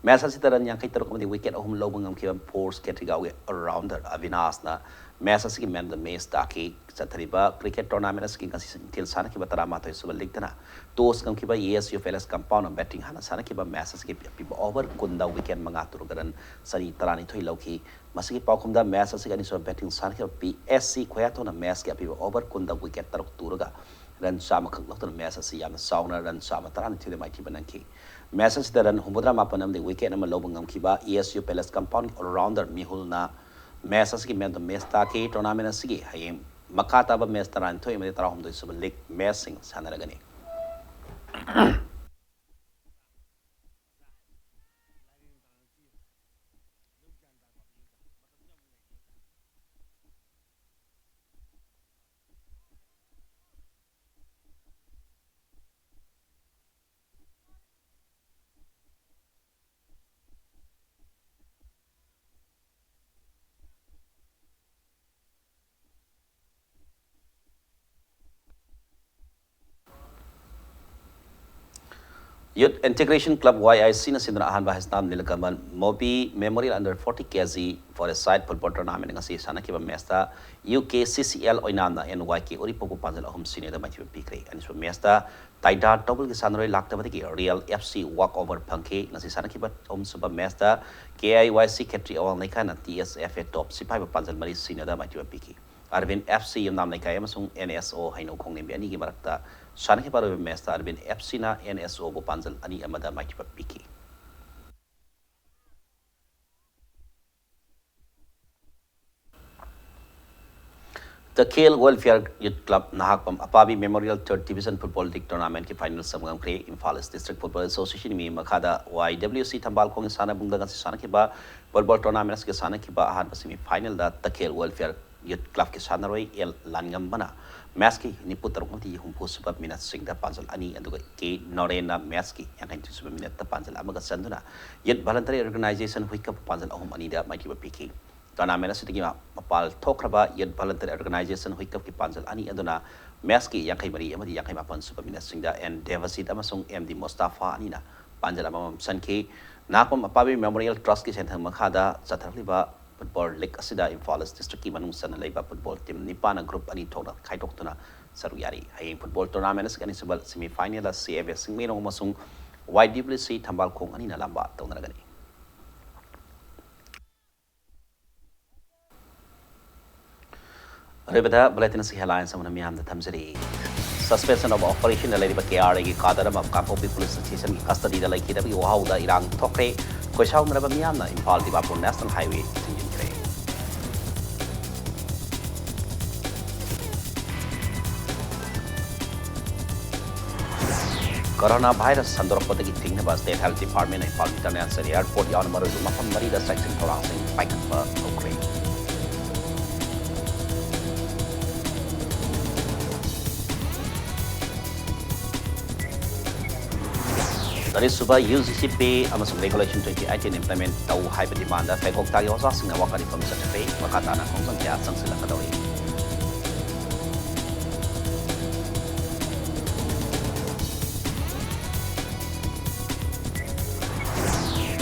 Match ꯑꯁꯤꯗ run ꯌꯥꯡꯈꯩ ꯇꯔꯨꯛ ꯑꯃꯗꯤ wicket ꯑꯍꯨꯝ ꯂꯧꯕ ꯉꯝꯈꯤꯕ Force Khetrigao ꯒꯤ all-rounder Avinash ꯅ match ꯑꯁꯤꯒꯤ man of the match ꯇꯥꯈꯤ꯫ ꯆꯠꯊꯔꯤꯕ cricket tournament ꯑꯁꯤꯒꯤ ꯉꯁꯤ ꯅꯨꯡꯊꯤꯜ ꯁꯥꯟꯅꯈꯤꯕ ꯇꯔꯥꯃꯥꯊꯣꯏ ꯁꯨꯕ league ꯇꯅ toss ꯉꯝꯈꯤꯕ S C U Palace Compound ꯅ batting ꯍꯥꯟꯅ ꯁꯥꯟꯅꯈꯤꯕ match ꯑꯁꯤꯒꯤ ꯑꯄꯤꯕ over ꯀꯨꯟꯗ wicket ꯃꯉꯥ ꯇꯨꯔꯒ run ꯆꯅꯤ ꯇꯔꯥꯅꯤꯊꯣꯏ ꯂꯧꯈꯤ꯫ ꯃꯁꯤꯒꯤ ꯄꯥꯎꯈꯨꯝꯗ match ꯑꯁꯤꯒꯤ ꯑꯅꯤꯁꯨꯕ batting ꯁꯥꯟꯅꯈꯤꯕ P S C Khuyathon ꯅ match ꯀꯤ ꯑꯄꯤꯕ over ꯀꯨꯟꯗ wicket ꯇꯔꯨꯛ ꯇꯨꯔꯒ run ꯆꯥꯝꯃꯈꯛ ꯂꯧꯗꯨꯅ match ꯑꯁꯤ ꯌꯥꯝꯅ ꯆꯥꯎꯅ run ꯆꯥꯝꯃ ꯇꯔꯥꯅꯤꯊꯣꯏꯗ ꯃꯥꯏꯊꯤꯕ ꯅꯪꯈꯤ꯫ Match ꯑꯁꯤꯗ run ꯍꯨꯝꯐꯨꯇꯔꯥ ꯃꯥꯄꯟ ꯑꯃꯗꯤ wicket ꯑꯃ ꯂꯧꯕ ꯉꯝꯈꯤꯕ S C U Palace Compound ꯒꯤ all-rounder Mehul ꯅ match ꯑꯁꯤꯒꯤ man of the match ꯇꯥꯈꯤ꯫ Tournament ꯑꯁꯤꯒꯤ ꯍꯌꯦꯡ ꯃꯈꯥ ꯇꯥꯕ match ꯇꯔꯥꯅꯤꯊꯣꯏ ꯑꯃꯗꯤ ꯇꯔꯥꯍꯨꯝꯗꯣꯏ ꯁꯨꯕ league match ꯁꯤꯡ ꯁꯥꯟꯅꯔꯒꯅꯤ꯫ Youth Integration Club Y I C ꯅ ꯁꯤꯟꯗꯨꯅ ꯑꯍꯥꯟꯕ Heisnam ꯅꯤꯂꯀꯃꯜ movie Memorial Under forty K G Four-a-side football tournament ꯉꯁꯤ ꯁꯥꯟꯅꯈꯤꯕ match ꯇ U K C C L ꯑꯣꯏꯅꯥꯝꯅ N Y K ꯎꯔꯤꯄꯣꯛꯄꯨ ꯄꯥꯟꯖꯜ ꯑꯍꯨꯝ ꯁꯤꯅꯣꯗ ꯃꯥꯏꯊꯤꯕ ꯄꯤꯈ꯭ꯔꯦ꯫ ꯑꯅꯤꯁꯨꯕ match ꯇ ꯇꯥꯏꯗꯥ ꯇꯧꯕꯜꯒꯤ ꯁꯥꯟꯅꯔꯣꯏ ꯂꯥꯛꯇꯕꯗꯒꯤ Real F C walk over ꯐꯪꯈꯤ꯫ ꯉꯁꯤ ꯁꯥꯟꯅꯈꯤꯕ ꯑꯍꯨꯝꯁꯨꯕ match ꯇ K I Y C ꯈꯦꯇ꯭ꯔꯤ ꯑꯋꯥꯡ ꯂꯩꯀꯥꯏꯅ T S F A Top ꯁꯤꯐꯥꯏꯕꯨ ꯄꯥꯟꯖꯜ ꯃꯔꯤ ꯁꯤꯅꯣꯗ ꯃꯥꯏꯊꯤꯕ ꯄꯤꯈꯤ꯫ ꯑꯔꯕꯤꯟ F C ꯌꯨꯝꯅꯥꯝ ꯂꯩꯀꯥꯏ ꯑꯃꯁꯨꯡ N S O ꯍꯩꯅꯧ ꯈꯣꯡꯅꯦꯝꯕꯤ ꯑꯅꯤꯒꯤ ꯃꯔꯛꯇ ꯁꯥꯟꯅꯈꯤꯕ ꯑꯔꯣꯏꯕ match ꯇ ꯑꯔꯕꯤꯟ F C ꯅ N S O ꯕꯨ ꯄꯥꯟꯖꯜ ꯑꯅꯤ ꯑꯃꯗ ꯃꯥꯏꯊꯤꯕ ꯄꯤꯈꯤ꯫ ꯇꯈꯦꯜ Welfare Youth Club Nahakpam ꯑꯄꯥꯕꯤ Memorial Third Division Football League Tournament ꯀꯤ final ꯁꯔꯨꯛ ꯉꯝꯈ꯭ꯔꯦ꯫ Imphal East District Football Association ꯒꯤ ꯃꯈꯥꯗ Y W C ꯊꯝꯕꯥꯜꯈꯣꯡꯒꯤ ꯁꯥꯟꯅꯕꯨꯡꯗ ꯉꯁꯤ ꯁꯥꯟꯅꯈꯤꯕ football tournament ꯑꯁꯤꯒꯤ ꯁꯥꯟꯅꯈꯤꯕ ꯑꯍꯥꯟꯕ semi final ꯗ ꯇꯈꯦꯜ Welfare Youth Club ꯀꯤ ꯁꯥꯟꯅꯔꯣꯏ L ꯂꯥꯟꯉꯝꯕꯅ match ꯀꯤ ꯅꯤꯐꯨ ꯇꯔꯨꯛ ꯑꯃꯗꯤ ꯍꯨꯝꯐꯨ ꯁꯨꯕ minute ꯁꯤꯡꯗ ꯄꯥꯟꯖꯜ ꯑꯅꯤ, ꯑꯗꯨꯒ K ꯅꯣꯔꯦꯟꯅ match ꯀꯤ ꯌꯥꯡꯈꯩ ꯁꯨꯕ minute ꯇ ꯄꯥꯟꯖꯜ ꯑꯃꯒ ꯆꯟꯗꯨꯅ Youth Voluntary Organization ꯍꯨꯏꯀꯞ ꯄꯥꯟꯖꯜ ꯑꯍꯨꯝ ꯑꯅꯤꯗ ꯃꯥꯏꯊꯤꯕ ꯄꯤꯈꯤ꯫ Tournament ꯑꯁꯤꯗꯒꯤ ꯃꯥ-, ꯃꯄꯥꯜ ꯊꯣꯛꯈ꯭ꯔꯕ Youth Voluntary Organization ꯍꯨꯏꯀꯞꯀꯤ ꯄꯥꯟꯖꯜ ꯑꯅꯤ ꯑꯗꯨꯅ match ꯀꯤ ꯌꯥꯡꯈꯩ ꯃꯔꯤ ꯑꯃꯗꯤ ꯌꯥꯡꯈꯩ ꯃꯥꯄꯟ ꯁꯨꯕ minute ꯁꯤꯡꯗ N ꯗꯦꯕꯖꯤꯠ ꯑꯃꯁꯨꯡ M D ꯃꯨꯁꯇꯥꯐꯥ ꯑꯅꯤꯅ ꯄꯥꯟꯖꯜ ꯑꯃꯃꯝ ꯆꯟꯈꯤ꯫ ꯅꯥꯄꯝ ꯑꯄꯥꯕꯤ ꯃꯦꯃꯣꯔꯤꯌꯦꯜ ꯇ꯭ꯔꯁꯀꯤ ꯁꯦꯟꯊꯪ ꯃꯈꯥꯗ ꯆꯠꯊꯔꯛꯂꯤꯕ ꯐꯨꯠꯕꯣꯜ ꯂꯤꯒ ꯑꯁꯤꯗ ꯏꯝꯐꯥꯜ ꯏꯁ ꯗꯤꯁꯇ꯭ꯔꯤꯛꯀꯤ ꯃꯅꯨꯡ ꯆꯟꯅ ꯂꯩꯕ ꯐꯨꯠꯕꯣꯜ ꯇꯤꯝ ꯅꯤꯄꯥꯟꯅ ꯒ꯭ꯔꯨꯞ ꯑꯅꯤ ꯊꯣꯛꯅ ꯈꯥꯏꯗꯣꯛꯇꯨꯅ ꯁꯔꯨꯛ ꯌꯥꯔꯤ꯫ ꯍꯌꯦꯡ ꯐꯨꯠꯕꯣꯜ ꯇꯣꯔꯅꯥꯃꯦꯟ ꯑꯁꯤꯒꯤ ꯑꯅꯤꯁꯨꯕ ꯁꯦꯃꯤ ꯐꯥꯏꯅꯦꯜ ꯑꯁꯤ ꯑꯦ ꯕꯤ ꯑꯦꯁ ꯁꯤꯡꯃꯩꯔꯣꯡ ꯑꯃꯁꯨꯡ ꯋꯥꯏ ꯗꯤ ꯕꯤ ꯁꯤ ꯊꯝꯕꯥꯜ ꯈꯣꯡ ꯑꯅꯤꯅ ꯂꯥꯝꯕ ꯇꯧꯅꯔꯒꯅꯤ꯫ ꯑꯔꯣꯏꯕꯗ ꯕꯨꯂꯦꯇꯤꯟ ꯑꯁꯤ ꯍꯦꯗꯂꯥꯏꯟꯁ ꯑꯃꯅ ꯃꯤꯌꯥꯝꯗ ꯊꯝꯖꯔꯤ꯫ Suspension of Operationꯗ ꯂꯩꯔꯤꯕ ꯀꯦ ꯑꯥꯔ ꯑꯦꯒꯤ ꯀꯥꯗꯔ ꯑꯃ ꯀꯥꯡꯄꯣꯛꯄꯤ ꯄꯨꯂꯤꯁ ꯁ꯭ꯇꯦꯁꯟꯒꯤ ꯀꯁꯇꯗꯤꯗ ꯂꯩꯈꯤꯗꯕꯒꯤ ꯋꯥꯍꯧꯗ ꯏꯔꯥꯡ ꯊꯣꯛꯈ꯭ꯔꯦ꯫ ꯈꯣꯏꯁꯥꯎꯅꯔꯕ ꯃꯤꯌꯥꯝꯅ ꯏꯝꯐꯥꯜ ꯗꯤꯃꯥꯄꯨꯔ ꯅꯦꯁꯅꯦꯜ ꯍꯥꯏꯋꯦ ꯊꯤꯡꯖꯤꯟꯈ꯭ꯔꯦ꯫ ꯀꯣꯔꯣꯅꯥ ꯚꯥꯏꯔꯁ ꯁꯟꯗꯣꯔꯛꯄꯗꯒꯤ ꯊꯤꯡꯅꯕ ꯁ꯭ꯇꯦꯠ ꯍꯦꯜꯊ ꯗꯤꯄꯥꯔꯠꯃꯦꯟꯅ ꯏꯝꯐꯥꯜ ꯏꯟꯇꯔꯅꯦꯁꯅꯦꯜ ꯑꯦꯌꯔꯄꯣꯔꯠ ꯌꯥꯎꯅ ꯃꯔꯨꯑꯣꯏꯕ ꯃꯐꯝ ꯃꯔꯤꯗ ꯆꯦꯛꯁꯤꯟ ꯊꯧꯔꯥꯡꯁꯤꯡ ꯄꯥꯏꯈꯠꯄ ꯍꯧꯈ꯭ꯔꯦ꯫ ꯇꯔꯦꯠꯁꯨꯕ ꯌꯨ ꯖꯤ ꯁꯤ ꯄꯦ ꯑꯃꯁꯨꯡ ꯔꯦꯒꯨꯂꯦꯁꯟ ꯇ꯭ꯋꯦꯟꯇꯤ ꯑꯩꯠꯇꯤꯟ ꯏꯝꯄ꯭ꯂꯤꯃꯦꯟꯠ ꯇꯧ ꯍꯥꯏꯕ ꯗꯤꯃꯥꯟꯗ ꯐꯩꯀꯣꯛꯇꯥꯒꯤ ꯑꯣꯖꯥꯁꯤꯡꯅ ꯋꯥꯀꯠ ꯏꯐꯝ ꯆꯠꯊꯈ꯭ꯔꯦ꯫ ꯃꯈꯥ ꯇꯥꯅ ꯈꯣꯡꯖꯪ ꯀꯌꯥ ꯆꯪꯁꯤꯜꯂꯛꯀꯗꯧꯔꯤ꯫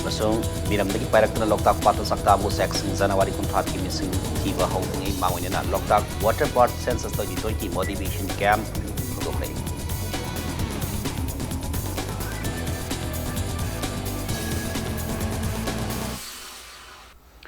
ꯑꯃꯁꯨꯡ ꯃꯤꯔꯝꯗꯒꯤ ꯄꯥꯏꯔꯛꯇꯨꯅ ꯂꯣꯛꯇꯥꯛ ꯄꯥꯠꯇ ꯆꯥꯛꯇꯥꯕꯨ ꯎꯆꯦꯛꯁꯤꯡ ꯖꯅꯋꯥꯔꯤ ꯀꯨꯟꯊ꯭ꯔꯥꯒꯤ ꯃꯤꯁꯤꯡ ꯊꯤꯕ ꯍꯧꯗ꯭ꯔꯤꯉꯩ ꯃꯥꯡꯑꯣꯏꯅꯅ Loktak water bird census twenty twenty motivation camp